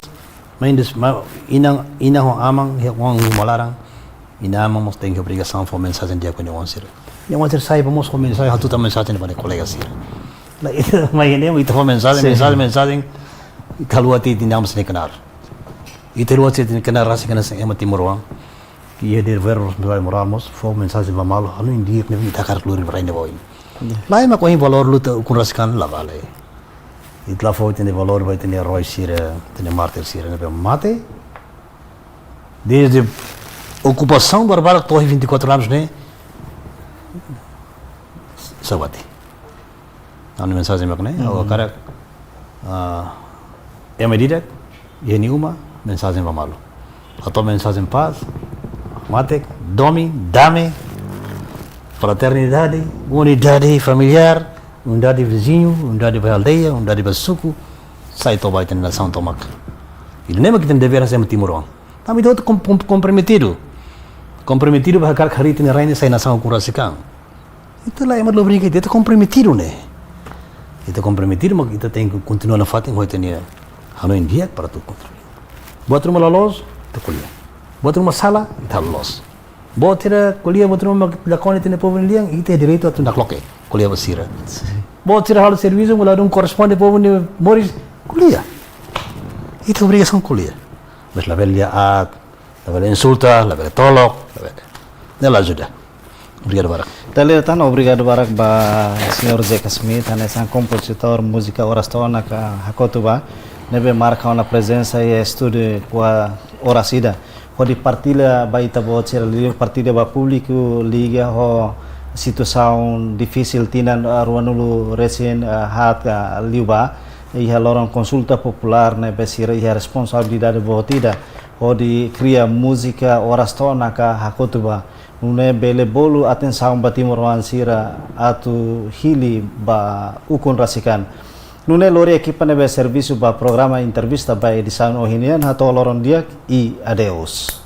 mãe dos ma, inan, inan ho aman, iha oan uma laran, inan-aman mós tenke obrigasaun fó mensajen di'ak ba nia oan sira. Nia oan sira sai ba mós fó mensajen, hatutan mensajen ba nia kolega sira. La ita mai ne'e ita fó mensajen, mensajen, mensajen. Ita haluha tiha inan-aman sira-nia knaar. Ita haluha tiha inan-aman sira-nia knaar, rasik hanesan ema timoroan. Iha dever responsabilidade morál mós, fó mensajen ba malu, hanoin di'ak ne'ebé ita hakarak lori ba rai ne'ebá oin. Lae, mak ohin valór luta ukun rasik an la vale. Ita la fó ita-nia valór ba ita-nia eroi sira, ita-nia mártir sira ne'ebé mate. Desde okupasaun barbárie to'o vinte e quatro anos ne'e. Sabat. Ha'u-nia mensajen mak ne'e, ha'u hakarak, ah, ema ida-idak iha nia uma, mensajen ba malu. Hato'o mensajen pás, matek, domin, dame, fraternidade, unidade familiár, unidade viziñu, unidade ba aldeia, unidade ba suku, sai to'o ba ita-nia nasaun tomak. Ida-ne'e mak ita-nia dever hanesan ema timoroan. Tanba ita hotu kom-, kom-, komprometidu. Komprometidu ba hakarak harii ita-nia rai ne'e sai nasaun ukun rasik an. Ita la ema la obriga ita, ita komprometidu ne'e. Ita komprometidu, mak ita tenke kontinua nafatin ho ita-nia hanoin di'ak para atu kontribui. Buat ruma la loos, ita ko'alia. Buat ruma sala, ita halo loos. Buat sira ko'alia, buat ruma mak lakon ita-nia povu nia lian, ita direitu atu nakloke, ko'alia ba sira. Buat sira halo servisu, mak ladún korresponde povu nia moris, ko'alia. Ita obrigasaun ko'alia. Mas labele lia aat, labele insulta, labele tolok, labele. Ne'e la ajuda. Obrigadu barak. Dale tan, obrigadu barak ba señór Zeca Smith, hanesan kompozitór múzika Oras To'o Ona ka Hakotu Ba, ne'ebé marka ona prezensa iha estúdiu Equador oras ida. Hodi partilla ba ita-boot sira liu, partilla ba públiku liga ho situasaun difisil tinan, ah, ruanulu resin, ah, haat, ah, liubá. Iha loron konsulta populár ne'ebé sira iha responsabilidade boot ida hodi kria múzika Oras To'o Ona ka Hakotu Ba. Nune'e bele bolu atensaun ba timoroan sira atu hili ba ukun rasik an. Nune'e lori ekipa ne'ebé servisu ba programa entrevista ba edisaun ohin nian hato'o loron di'ak i adeus.